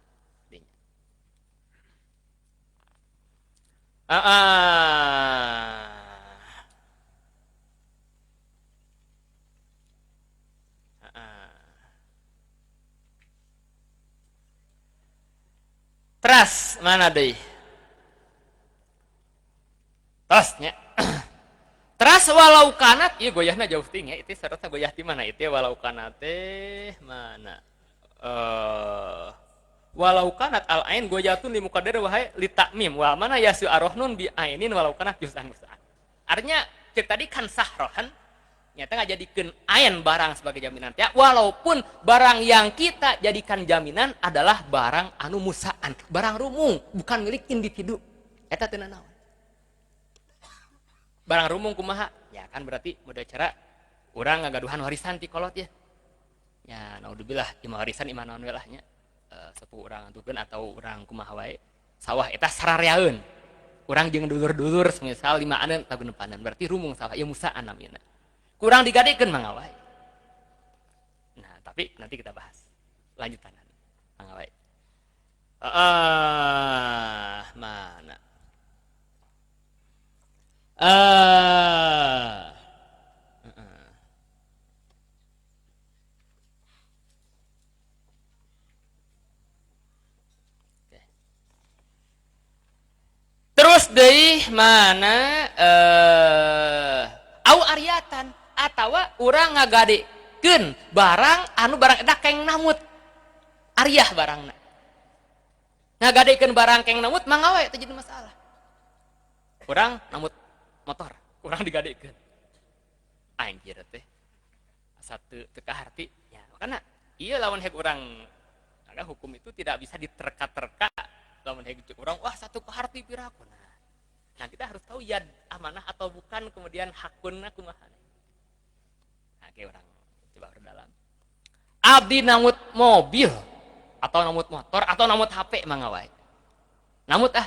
Teras mana deui? Terusnya. Teras walau kanat, iya goyahna jauh tinggi, itu serta goyah di mana itu walau kanat teh mana? Walau kanat al ain goyatun li muqaddar wahai li takmim wa mana yasu arohnun bi ainin walau kanat juz'an musa'an. Artinya cek tadi kan sah rohan nyata ngajadikeun ain barang sebagai jaminan ya, walaupun barang yang kita jadikan jaminan adalah barang anu musaan, barang rumung, bukan milik individu. Eta teu nanaon. Barang rumung kumaha? Ya kan berarti model cara urang ngagaduhan warisan ti kolot ya. Ya naudzubillah imah warisan imah naon we lah nya. Sepuh urang antukeun atau urang kumaha wae. Sawah eta sarareaeun. Urang jeung dulur-dulur semisal limaaneun atau genepanan berarti rumung sawah ieu musaan namina. Kurang digadekeun mangga wae. Nah, tapi nanti kita bahas lanjutan mangga wae. Mana? Terus deui mana au ariatan atawa urang ngagadekeun barang anu barang eta keng namut ariah barangna. Ngagadekeun barang keng namut mangga we teu jadi masalah. Urang namut motor, urang digadekeun. Anjir teh. Asa teu kaharti ya, karena ieu lamun hek urang maka hukum itu tidak bisa diterka-terka lamun hek cek urang wah satu kaharti piraku. Nah, kita harus tahu ya amanah atau bukan, kemudian hakunna kumaha. Nah, oke orang coba berdalam. Abdi namut mobil atau namut motor atau namut HP mangga wae. Namut ah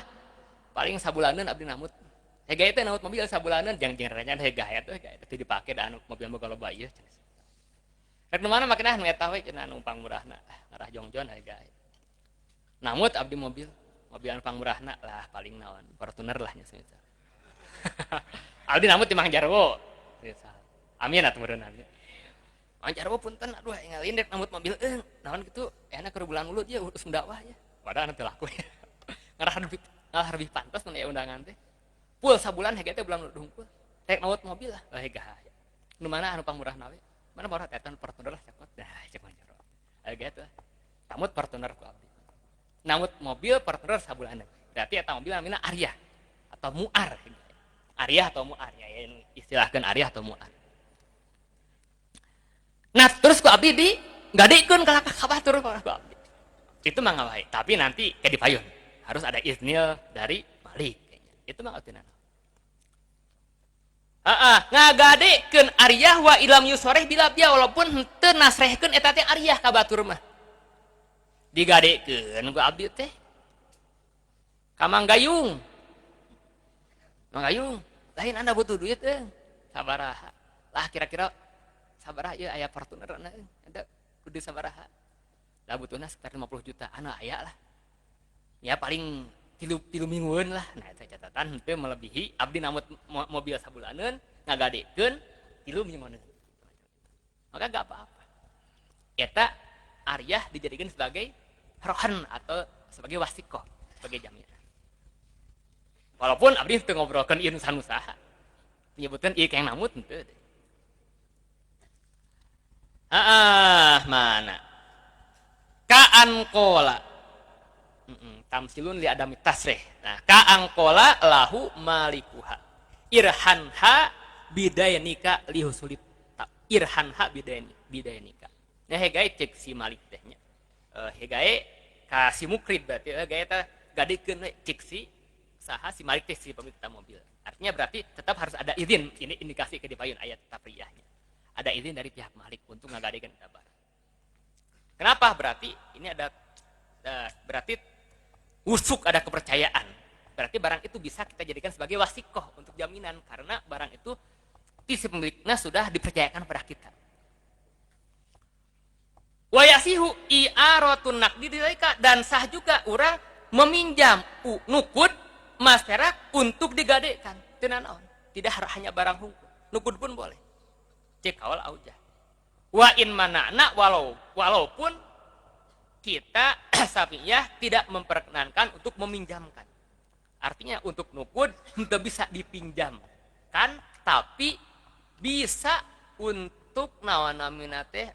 paling sabulaneun abdi namut. Hega teh namut mobil sabulaneun jang jeung rerencan hega teh hega teh dipake da anu mobil mah loba ieu cenah. Rek nu mana make nu eta we cenah anu pangmurahna ngarah jongjon hega. Namut abdi mobil, mobil anu pangmurahna lah paling naon Fortuner lah nya semisal. Abdi namut di Mang Jarwo. Misal. Amin atuh meureunna. Mang Jarwo punten aduh ngalin rek namut mobil euy naon kitu enak keur bulan mulut ya usum dakwah ya. Padahal teu laku ya. Ngarah lebih pantas mun aya undangan teh. Pul sabulan hege teh bulan hungkul. Rek namut mobil lah hege. Nu mana anu pangmurahna we? Mana murah teh Fortuner lah cekot. Dah cek Mang Jarwo. Hege teh. Namut Fortuner ku abdi. Namut mobil Fortuner sabulanan. Berarti eta mobil namina Ariah atau Muar. Ariah atau Muar ya, ya istilahkeun Ariah atau Muar. Nah, terus ku abdi di gadekeun ka kabatur ku abdi. Itu mah wae, tapi nanti ke dipayun. Harus ada iznil dari malik kayaknya. Itu mah aturan. Heeh, ngagadekeun Ariah wa ilam yusoreh bila bia walaupun henteu nasrehkeun eta teh Ariah ka batur mah. Digadekeun ku abdi teh ka Mang Gayung. Mang Gayung, lain anda butuh duit euy. Sabaraha? Lah kira-kira sabaraha ieu aya Fortuner na euy. Ada kudu sabaraha? Lah butuhna sekitar 50 juta. Anu aya lah. Ya paling tilu mingguan lah. Nah, eta catatan henteu melebihi abdi namut mobil sabulaneun ngagadekeun 3 mingguan. Maka gak apa-apa. Eta Ariah dijadikan sebagai rohan atau sebagai wasikoh, sebagai jaminan. Walaupun abdi teu ngobrolkeun ieu urusan usaha. Menyebutkan ieu keng namut henteu. Mana? Ka'anqola. Tamsilun li adami tasrih. Nah, ka'anqola lahu malikuha. Irhanha bidainika lihusulit. Irhanha bidainika. Nah, hegae cek si malik teh nya. Hegae ka si mukrid berarti hegae teh gadekeun we cek si saha si malik teh si pemilik mobil. Artinya berarti tetap harus ada izin. Ini indikasi ke dipayun ayat tapriyahnya. Ada izin dari pihak malik untuk ngagadekeun eta barang. Kenapa? Berarti ini ada berarti usuk ada kepercayaan. Berarti barang itu bisa kita jadikan sebagai wasikoh untuk jaminan karena barang itu si pemiliknya sudah dipercayakan pada kita. Wa yasihu i'aratun naqdi dzalika, dan sah juga orang meminjam nukud mas perak untuk digadekan. Teu nanaon. Tidak hanya barang hungkul. Nukud pun boleh. Cek kawal aujah. Wa in mana'na walaupun kita Syafi'iyah tidak memperkenankan untuk meminjamkan. Artinya untuk nukud tidak bisa dipinjamkan tapi bisa untuk naon namina teh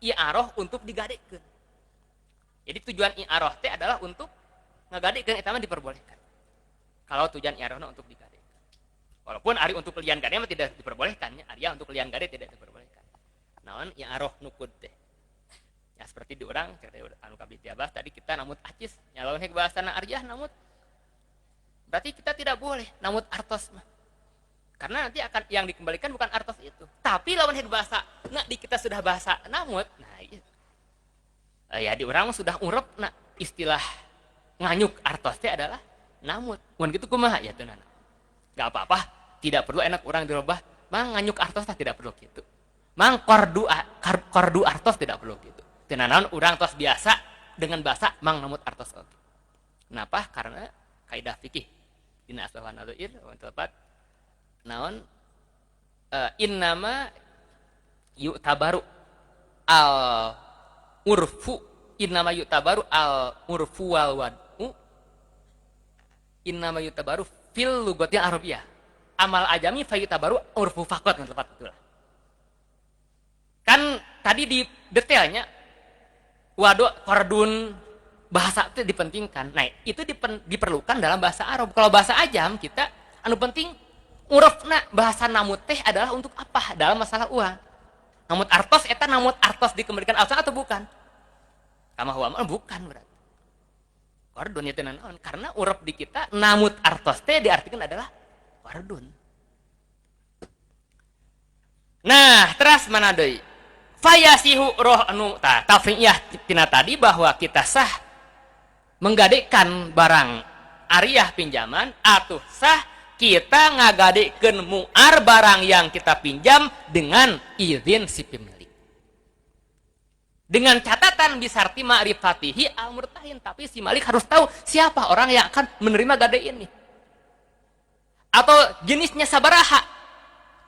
i'aroh untuk digadekeun. Jadi tujuan i'aroh teh adalah untuk ngagadekeun, eta mah diperbolehkan. Kalau tujuan i'arohna untuk digadekeun. Walaupun ari untuk lian gade mah tidak diperbolehkan nya, ari untuk lian gade tidak diperbolehkan. Naon i'aroh nukud teh. Ya seperti di urang cerita anu kabdi tiabas tadi kita namut acis, nya lamun hek bahasana ariah namut. Berarti kita tidak boleh namut artos mah. Karena nanti akan yang dikembalikan bukan artos itu. Tapi lawan hek bahasa, nah di kita sudah bahasa namut, nah iya. Ya di urang sudah urep nah istilah nganyuk artos teh adalah namut. Mun gitu kumaha ya teu nana. Enggak apa-apa, tidak perlu enak orang dirobah, mang nganyuk artos tah tidak perlu gitu. Mang kordu artos tidak perlu gitu. Teu nanaon urang tos biasa dengan bahasa mang namut artos oge. Kenapa? Karena kaidah fikih dina asbahun nadzair tepat naon innama yu'tabaru al urfu innama yu'tabaru al urfu wal wad'u innama yu'tabaru fil lugatil arabiyah amal ajami fa yu'tabaru urfu faqat, tepat itulah. Kan tadi di detailnya wado kordun bahasa itu dipentingkan. Nah, itu diperlukan dalam bahasa Arab. Kalau bahasa ajam kita anu penting urufna bahasa namut teh adalah untuk apa dalam masalah uang. Namut artos eta namut artos dikembalikan artos atau bukan? Kama huwa bukan berarti. Kordun itu naon? Karena uruf di kita namut artos teh diartikan adalah kordun. Nah, teras mana deui? Fayasihu roh anu tah tafriyah tina tadi bahwa kita sah menggadekan barang ariah pinjaman atau sah kita ngagadekeun muar barang yang kita pinjam dengan izin si pemilik. Dengan catatan bisarti ma'rifatihi al-murtahin, tapi si malik harus tahu siapa orang yang akan menerima gade ini. Atau jenisnya sabaraha,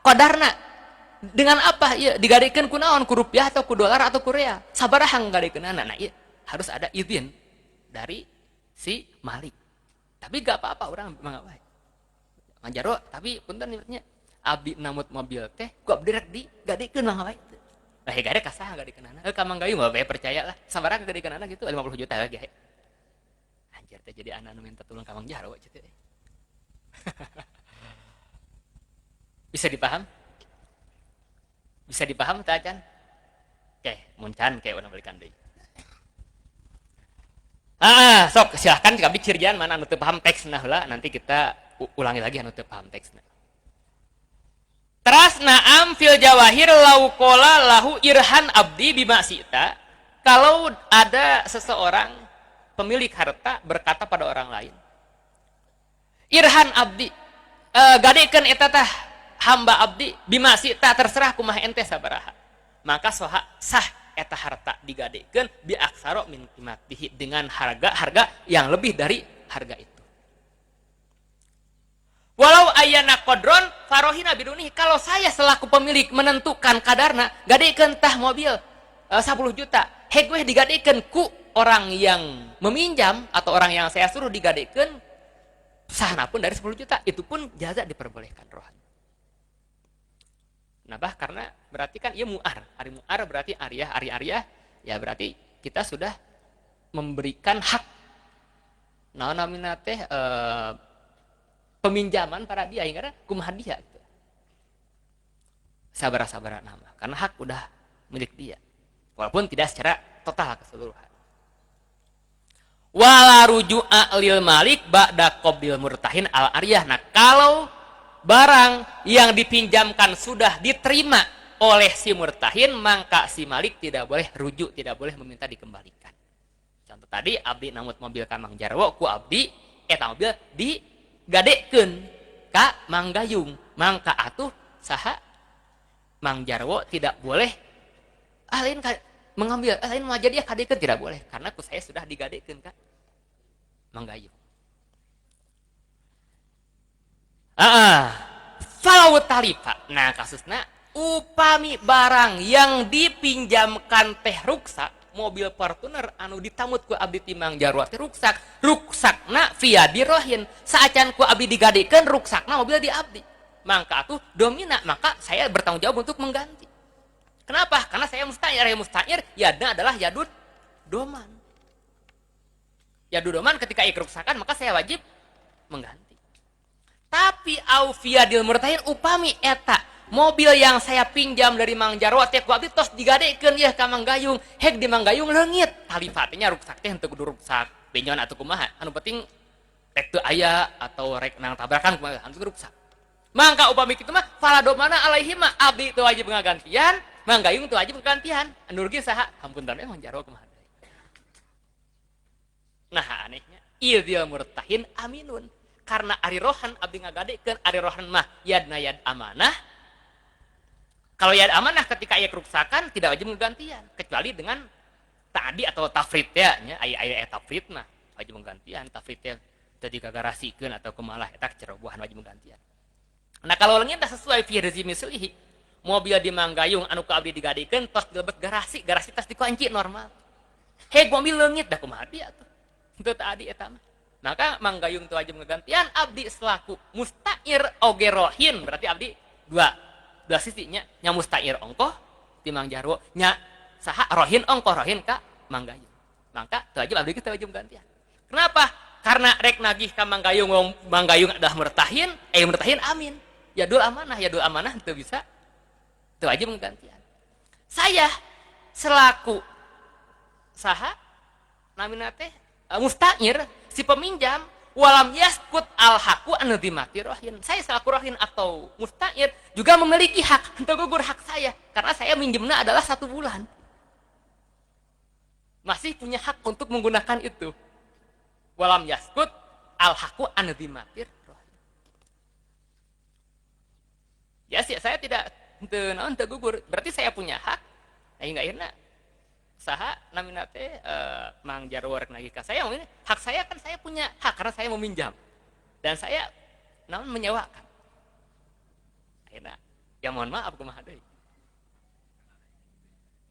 qadarna dengan apa? Ya digadekeun ku naon? Ku rupiah atau ku dolar atau ku real? Sabaraha ngagadekeunana? Nah, iya, harus ada izin dari si malik. Tapi gak apa-apa orang mangga. Manjaro tapi punten nya abdi namut mobil teh ku abdi rek digadekeun mangga wae. Lah gade ka saha gadekeunana? Heuh ka Mang Gayung mah bae percaya lah. Sabaraha gadekeunana gitu 50 juta lagi. Anjir teh jadi anak nu minta tolong ka Mang Jarwo ceu teh. Bisa dipaham? Bisa dipaham teh acan? Oke, mun can kayak urang balikan deui. Ah, sok silahkan abdi cirian mana anu teu paham teksna heula nanti kita ulangi lagi anu teu paham teksna. Teras na'am fil jawahir lauqala lahu irhan abdi bima sita. Kalau ada seseorang pemilik harta berkata pada orang lain, irhan abdi, gadekeun eta tah hamba abdi bima sita terserah kumaha ente sabaraha. Maka soha sah eta harta digadekeun bi aksaro min qimatihi dengan harga-harga yang lebih dari harga itu. Walau ayana qadron farohina bidunihi, kalau saya selaku pemilik menentukan kadarna gadekeun tah mobil 10 juta, hek weh digadekeun ku orang yang meminjam atau orang yang saya suruh digadekeun sahana pun dari 10 juta, itu pun jaza diperbolehkan rohan. Kenapa? Karena berarti kan ia muar. Ari muar berarti ariah, ari ariah, ya berarti kita sudah memberikan hak naon namina teh peminjaman para dia hingga kumaha dia gitu. Sabar-sabar nama karena hak udah milik dia walaupun tidak secara total keseluruhan. Wala ruju'a lil malik ba'da qabdil murtahin al ariyah. Nah, kalau barang yang dipinjamkan sudah diterima oleh si murtahin, maka si malik tidak boleh rujuk, tidak boleh meminta dikembalikan. Contoh tadi abdi namut mobil ka Mang Jarwo ku abdi eta mobil digadekeun ka Mang Gayung, mangka atuh saha Mang Jarwo tidak boleh lain mengambil, lain mah jadi kadekeun tidak boleh karena ku saya sudah digadekeun ka Mang Gayung. Falau talifa. Nah, kasusna upami barang yang dipinjamkan teh ruksak, mobil Fortuner anu ditamut ku abdi ti Mang Jarwo teh ruksak, ruksakna via dirohin. Saacan ku abdi digadekeun ruksakna mobil di abdi. Maka atuh domina, maka saya bertanggung jawab untuk mengganti. Kenapa? Karena saya musta'ir, ya musta'ir yadna adalah yadud doman. Yadud doman ketika ia kerusakan maka saya wajib mengganti. Tapi au fiyadil murtahin upami eta mobil yang saya pinjam dari Mang Jarwo teh ku abdi tos digadekeun yeuh ka Mang Gayung, hek di Mang Gayung leungit. Talifatnya ruksak teh henteu kudu ruksak benyon atau kumaha, anu penting rek teu aya atau rek nang tabrakan kumaha, anu ruksak. Mangka upami kitu mah fala domana alaihi mah abdi teu wajib ngagantian, Mang Gayung teu wajib ngagantian. Anu rugi saha? Hampunten we Mang Jarwo kumaha deui. Nah anehnya idzil murtahin aminun. Karena ari rohan abdi ngagadekeun, ari rohan mah yadna yad amanah. Kalau yad amanah ketika aya keruksakan tidak wajib menggantian kecuali dengan tadi atau tafrid ya nya aya aya tafrid mah wajib menggantian, tafrid teh teu digagarasikeun atau kumaha eta kecerobohan wajib menggantian. Nah kalau leungit teh sesuai fi rezimi mislihi, mobil di Manggayung anu ku abdi digadekeun tos dilebet garasi, garasi tos dikunci normal. Heg mobil leungit dah kumaha dia tuh. Teu tadi eta mah. Maka Manggayung teu wajib ngegantian, abdi selaku musta'ir oge rohin, berarti abdi dua sisinya, nya musta'ir ongkoh ti Mang Jarwo, nya saha rohin ongkoh rohin ka Manggayung. Maka teu wajib abdi teu wajib gantian. Kenapa? Karena rek nagih ka Manggayung, wong Manggayung adalah murtahin, murtahin amin. Yadul amanah, yadul amanah teu bisa, teu wajib menggantian. Saya selaku saha namina teh musta'ir si peminjam walam yaskut al haku anu dimati rohin. Saya selaku rohin atau musta'ir juga memiliki hak untuk gugur hak saya karena saya minjemna adalah 1 bulan. Masih punya hak untuk menggunakan itu. Walam yaskut al haku anu dimati rohin. Ya sih, saya tidak teu naon teu gugur. Berarti saya punya hak. Nah, hingga akhirnya saha namina teh Mang Jarwo rek nagih ka saya, ini hak saya kan saya punya hak karena saya meminjam dan saya naon menyewakan. Akhirnya ya mohon maaf kumaha deui.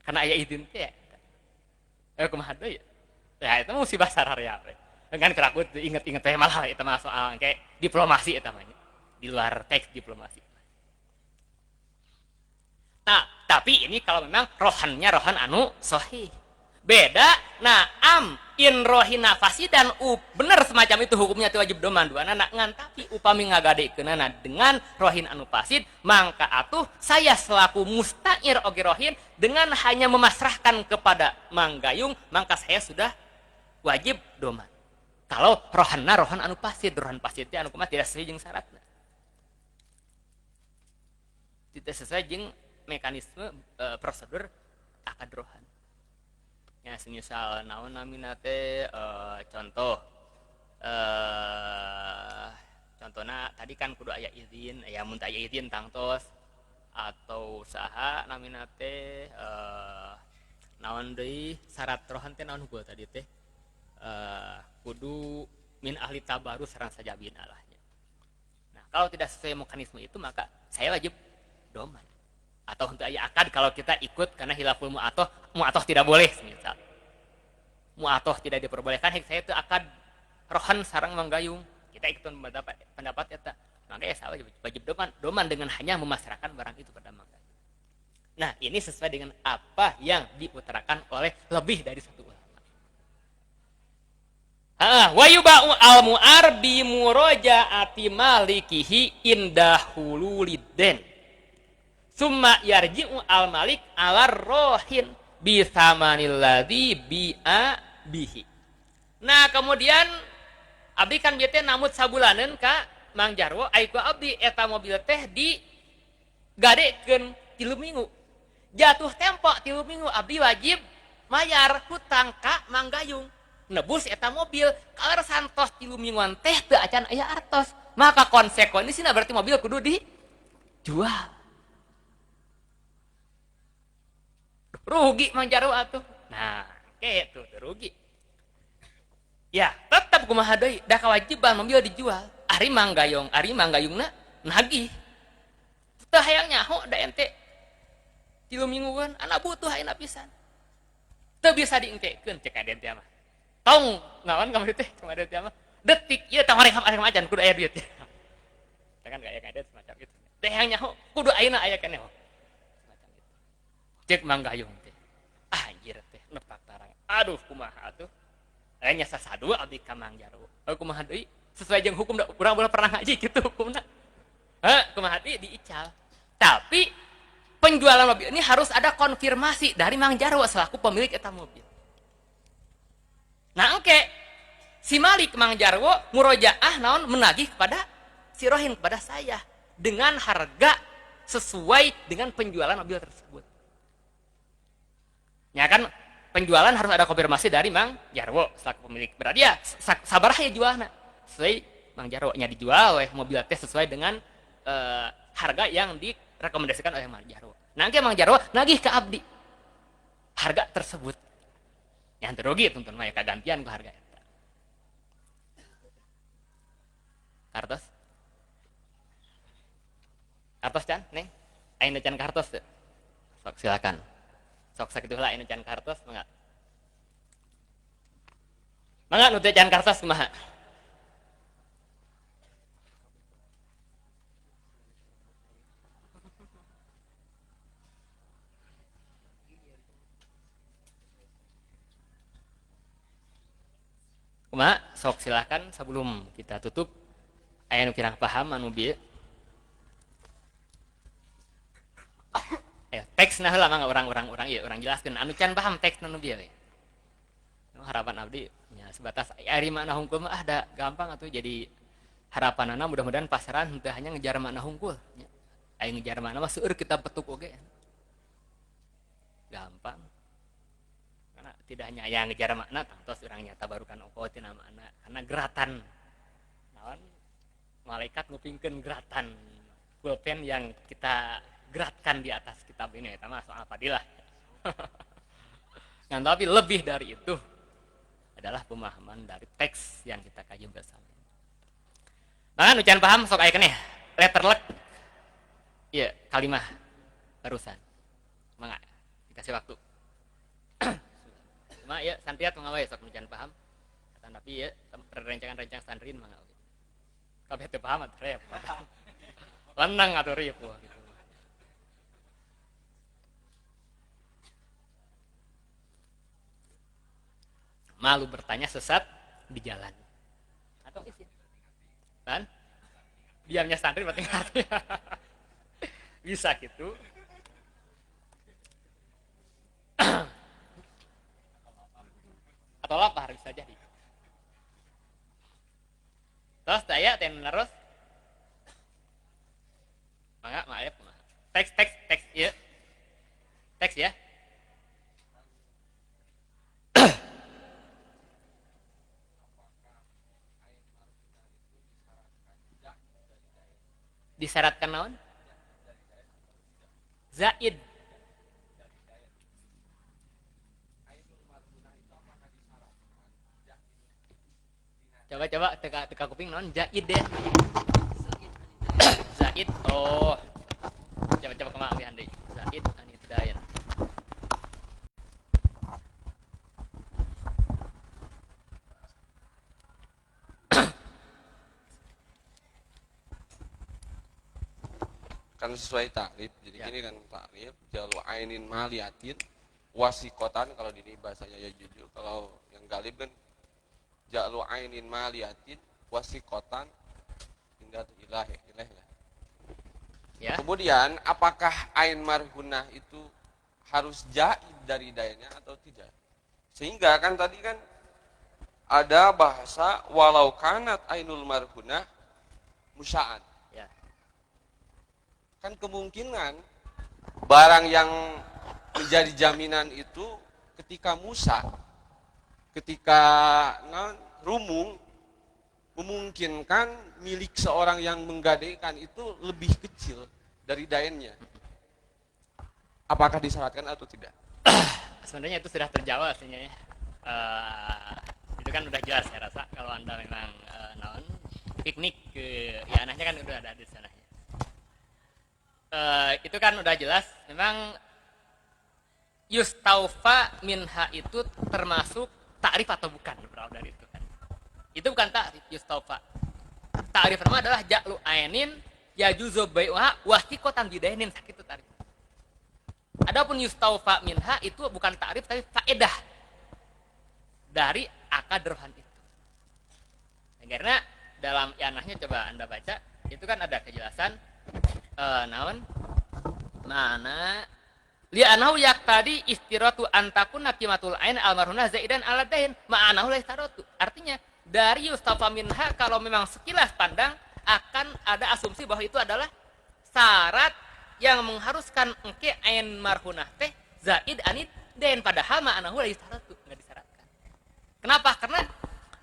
Karena aya izin teh. Kumaha deui? Ya itu musibah sararea we. Kan kerakut inget-inget teh malah eta mah soal kayak diplomasi eta mah nya. Di luar teks diplomasi. Nah, tapi ini kalau memang rohannya rohan anu sahih. Beda, nah am in rohina fasidan bener semacam itu hukumnya itu wajib doman dua anak ngan tapi upami ngagadekeunana dengan rohin anu fasid mangka atuh saya selaku musta'ir oge rohin dengan hanya memasrahkan kepada Manggayung maka saya sudah wajib doman. Kalau rohanna rohan anu fasid, rohan fasid teh anu kumaha tidak sesuai jeung syaratna. Tidak sesuai jeung mekanisme prosedur akad rohan. Ya semisal naon namina teh contoh contohna tadi kan kudu aya izin, ya mun teu aya izin tangtos atau saha namina teh naon deui syarat rohan teh naon hukum tadi teh kudu min ahli tabaru sareng sajabin alahnya. Nah, kalau tidak sesuai mekanisme itu maka saya wajib doman. Atau untuk aya akad kalau kita ikut karena hilaful mu'atoh, mu'atoh tidak boleh misal. Mu'atoh tidak diperbolehkan, hek saya itu akad rohan sarang Manggayung. Kita ikut pendapat eta. Maka ya saya wajib doman, doman dengan hanya memasrahkan barang itu pada Manggayung. Nah, ini sesuai dengan apa yang diutarakan oleh lebih dari satu ulama. Wa yuba'u al-mu'ar bi murajaati malikihi indahululiden. Summa yarji'u al-malik ala rohin bi thamanil ladzi bi'a bihi. Nah, kemudian abdi kan bieu teh namut sabulaneun ka Mang Jarwo, ai ku abdi eta mobil teh digadekeun 3 minggu. Jatuh tempo 3 minggu abdi wajib mayar hutang ka Mang Gayung. Nebus eta mobil, kalau santos 3 mingguan teh teu acan aya artos. Maka konsekuensina berarti mobil kudu dijual. Rugi Mang Jarwo atuh. Nah, kayak tuh rugi. Ya, tetap kumaha deui, da kewajiban mobil dijual. Ari Mang Gayung, ari Mang Gayungna nagih. Teu hayang nyaho da ente 3 mingguan, anak butuh ayeuna pisan. Teu bisa diengkekeun cek ente mah. Tong naon kamari teh, kamari teh mah. Detik ieu tong arek acan kudu aya duit. Kita kan gak aya semacam itu. Teh yang nyaho kudu ayeuna aya keneh. Cek Mang Gayung teh. Anjir teh nepak tarang. Aduh kumaha atuh. Nya sasadu abdi ka Mang Jarwo. Kumaha deui? Sesuai jeung hukum da urang ulah pernah ngaji kitu hukumna. Heh, kumaha deui diical. Tapi penjualan mobil ini harus ada konfirmasi dari Mang Jarwo selaku pemilik eta mobil. Nah engke si Malik Mang Jarwo murojaah naon menagih kepada si Rohin kepada saya dengan harga sesuai dengan penjualan mobil tersebut. Ya kan penjualan harus ada konfirmasi dari Mang Jarwo selaku pemilik. Berarti ya sabar aja jualna. Sesuai Mang Jarwo nya dijual oleh mobil teh sesuai dengan harga yang direkomendasikan oleh Mang Jarwo. Nah, engke Mang Jarwo nagih ke abdi harga tersebut. Yang terugi tuntun mah ya kagantian ku harga eta. Kartos? Kartos can, Neng? Ayeuna can kartos teu? Sok silakan. Sok sakitu heula ayeuna can kartos mangga. Mangga nu teu can kartos kumaha? Kumaha? Sok silakan sebelum kita tutup. Aya nu kirang paham anu bieu. Ayo teks nah heula mangga urang ieu urang jelaskeun anu can paham teks nu bieu we. Harapan abdi nya sebatas ari makna hungkul mah ada gampang atuh jadi harapanana mudah-mudahan pasaran henteu hanya ngejar makna hungkul nya. Aya ngejar makna mah seueur kita petuk oge. Gampang. Karena tidak hanya aya ngejar makna tangtos urang nyata barukan ongko tina makna karena geratan naon malaikat ngupingkeun geratan pulpen yang kita geratkan di atas kitab ini eta mah soal fadilah. Nah, tapi lebih dari itu adalah pemahaman dari teks yang kita kaji bersama. Bahkan ucapan paham sok aya keneh letterlek ieu kalimah barusan. Mangga dikasih waktu. Cuma ya santriat mangga wae sok ucapan paham. Tapi ya rerencangan-rencang santrin mangga oge. Kabeh teu paham atuh repot. Lenang atuh ripuh gitu. Malu bertanya sesat di jalan. Atau izin. Kan? Diamnya santri berarti ngerti. Bisa gitu. Atau lapar bisa jadi. Terus saya ten terus. Mangga maaf. Teks teks teks ya. Teks ya. Disyaratkan naon? Zaid. Coba-coba teka kuping naon? Zaid deh. Zaid. Oh. Coba-coba kumaha ambihan deui. Zaid anidayan. Kan sesuai takrif, jadi ya. Gini kan takrif jalu ainin maliatin wasikotan kalau di ini bahasanya ya jujur, kalau yang galib kan jalu ainin maliatin wasikotan hingga ilah ilah lah. Ya. Kemudian apakah ain marhunah itu harus jaid dari dayanya atau tidak? Sehingga kan tadi kan ada bahasa walau kanat ainul marhunah musya'an. Ya. Kan kemungkinan barang yang menjadi jaminan itu ketika musa, ketika rumung, memungkinkan milik seorang yang menggadaikan itu lebih kecil dari daennya. Apakah disyaratkan atau tidak? Sebenarnya itu sudah terjawab sebenarnya. Itu kan udah jelas saya rasa kalau Anda memang non piknik ke ya anaknya kan udah ada di sana. Itu kan udah jelas memang yustaufa minha itu termasuk ta'rif atau bukan berapa dari itu kan. Itu bukan ta'rif yustaufa. Ta'rif pertama adalah ja'lu ainin Yajuzu bai'uha wasiqatan bidainin sakitu tarif. Adapun yustaufa minha itu bukan ta'rif tapi faedah dari akad rohan itu. Nah, karena dalam i'anahnya coba Anda baca, itu kan ada kejelasan naon mana li'annahu yaqtadi istiratu antakuna qimatul ain almarhunah zaidan ala dain ma'anahu la istaratu. Artinya dari yustaufa minha kalau memang sekilas pandang akan ada asumsi bahwa itu adalah syarat yang mengharuskan engke ain marhunah teh zaid anid den, padahal ma'anahu la istaratu, enggak disyaratkan. Kenapa? Karena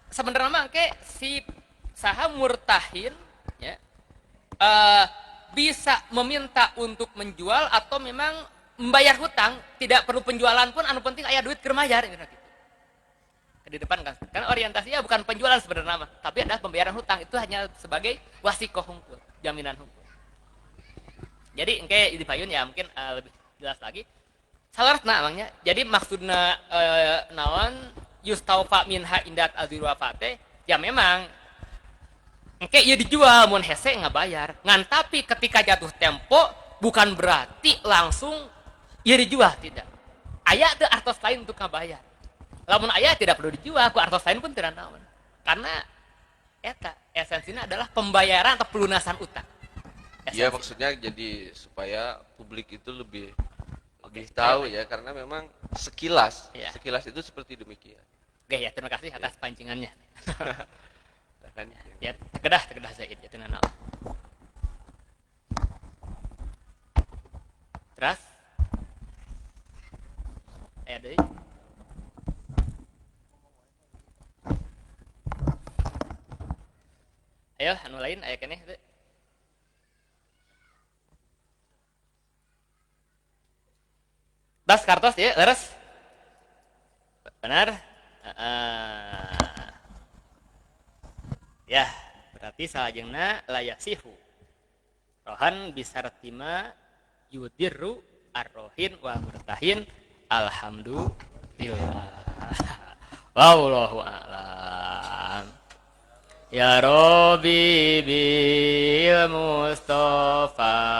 sebenarnya mah engke si saham murtahin ya, bisa meminta untuk menjual atau memang membayar hutang, tidak perlu penjualan pun, anu penting aya duit keur mayar gitu. Di depan kan, karena orientasinya bukan penjualan sebenarnya mah, tapi adalah pembayaran hutang itu hanya sebagai wasikoh hungkul, jaminan hungkul. Jadi engke di payun ya mungkin lebih jelas lagi. Salarasna emangnya. Jadi maksudna naon yustaufa minha indat azir wafate ya memang engke ieu dijual mun hese ngabayar. Ngan tapi ketika jatuh tempo bukan berarti langsung ieu dijual, tidak. Aya teu artos lain untuk ngabayar. Lamun aya tidak perlu dijual, ku artos lain pun tidak naon. Karena eta esensinya adalah pembayaran atau pelunasan utang. Iya, maksudnya jadi supaya publik itu lebih tahu ya, karena memang sekilas ya. Sekilas itu seperti demikian. Oke ya, terima kasih atas pancingannya. Ya, ya, tekedah Zaid ya tenan. Terus aya deui. Ayo anu lain aya keneh teu? Tas kartos ya, leres. Benar? Ya, berarti salajengna layasihu. Rohan bisartima yudirru arrohin wa murtahin. Alhamdulillah. Wallahu a'lam. Ya Rabbi bil Mustafa.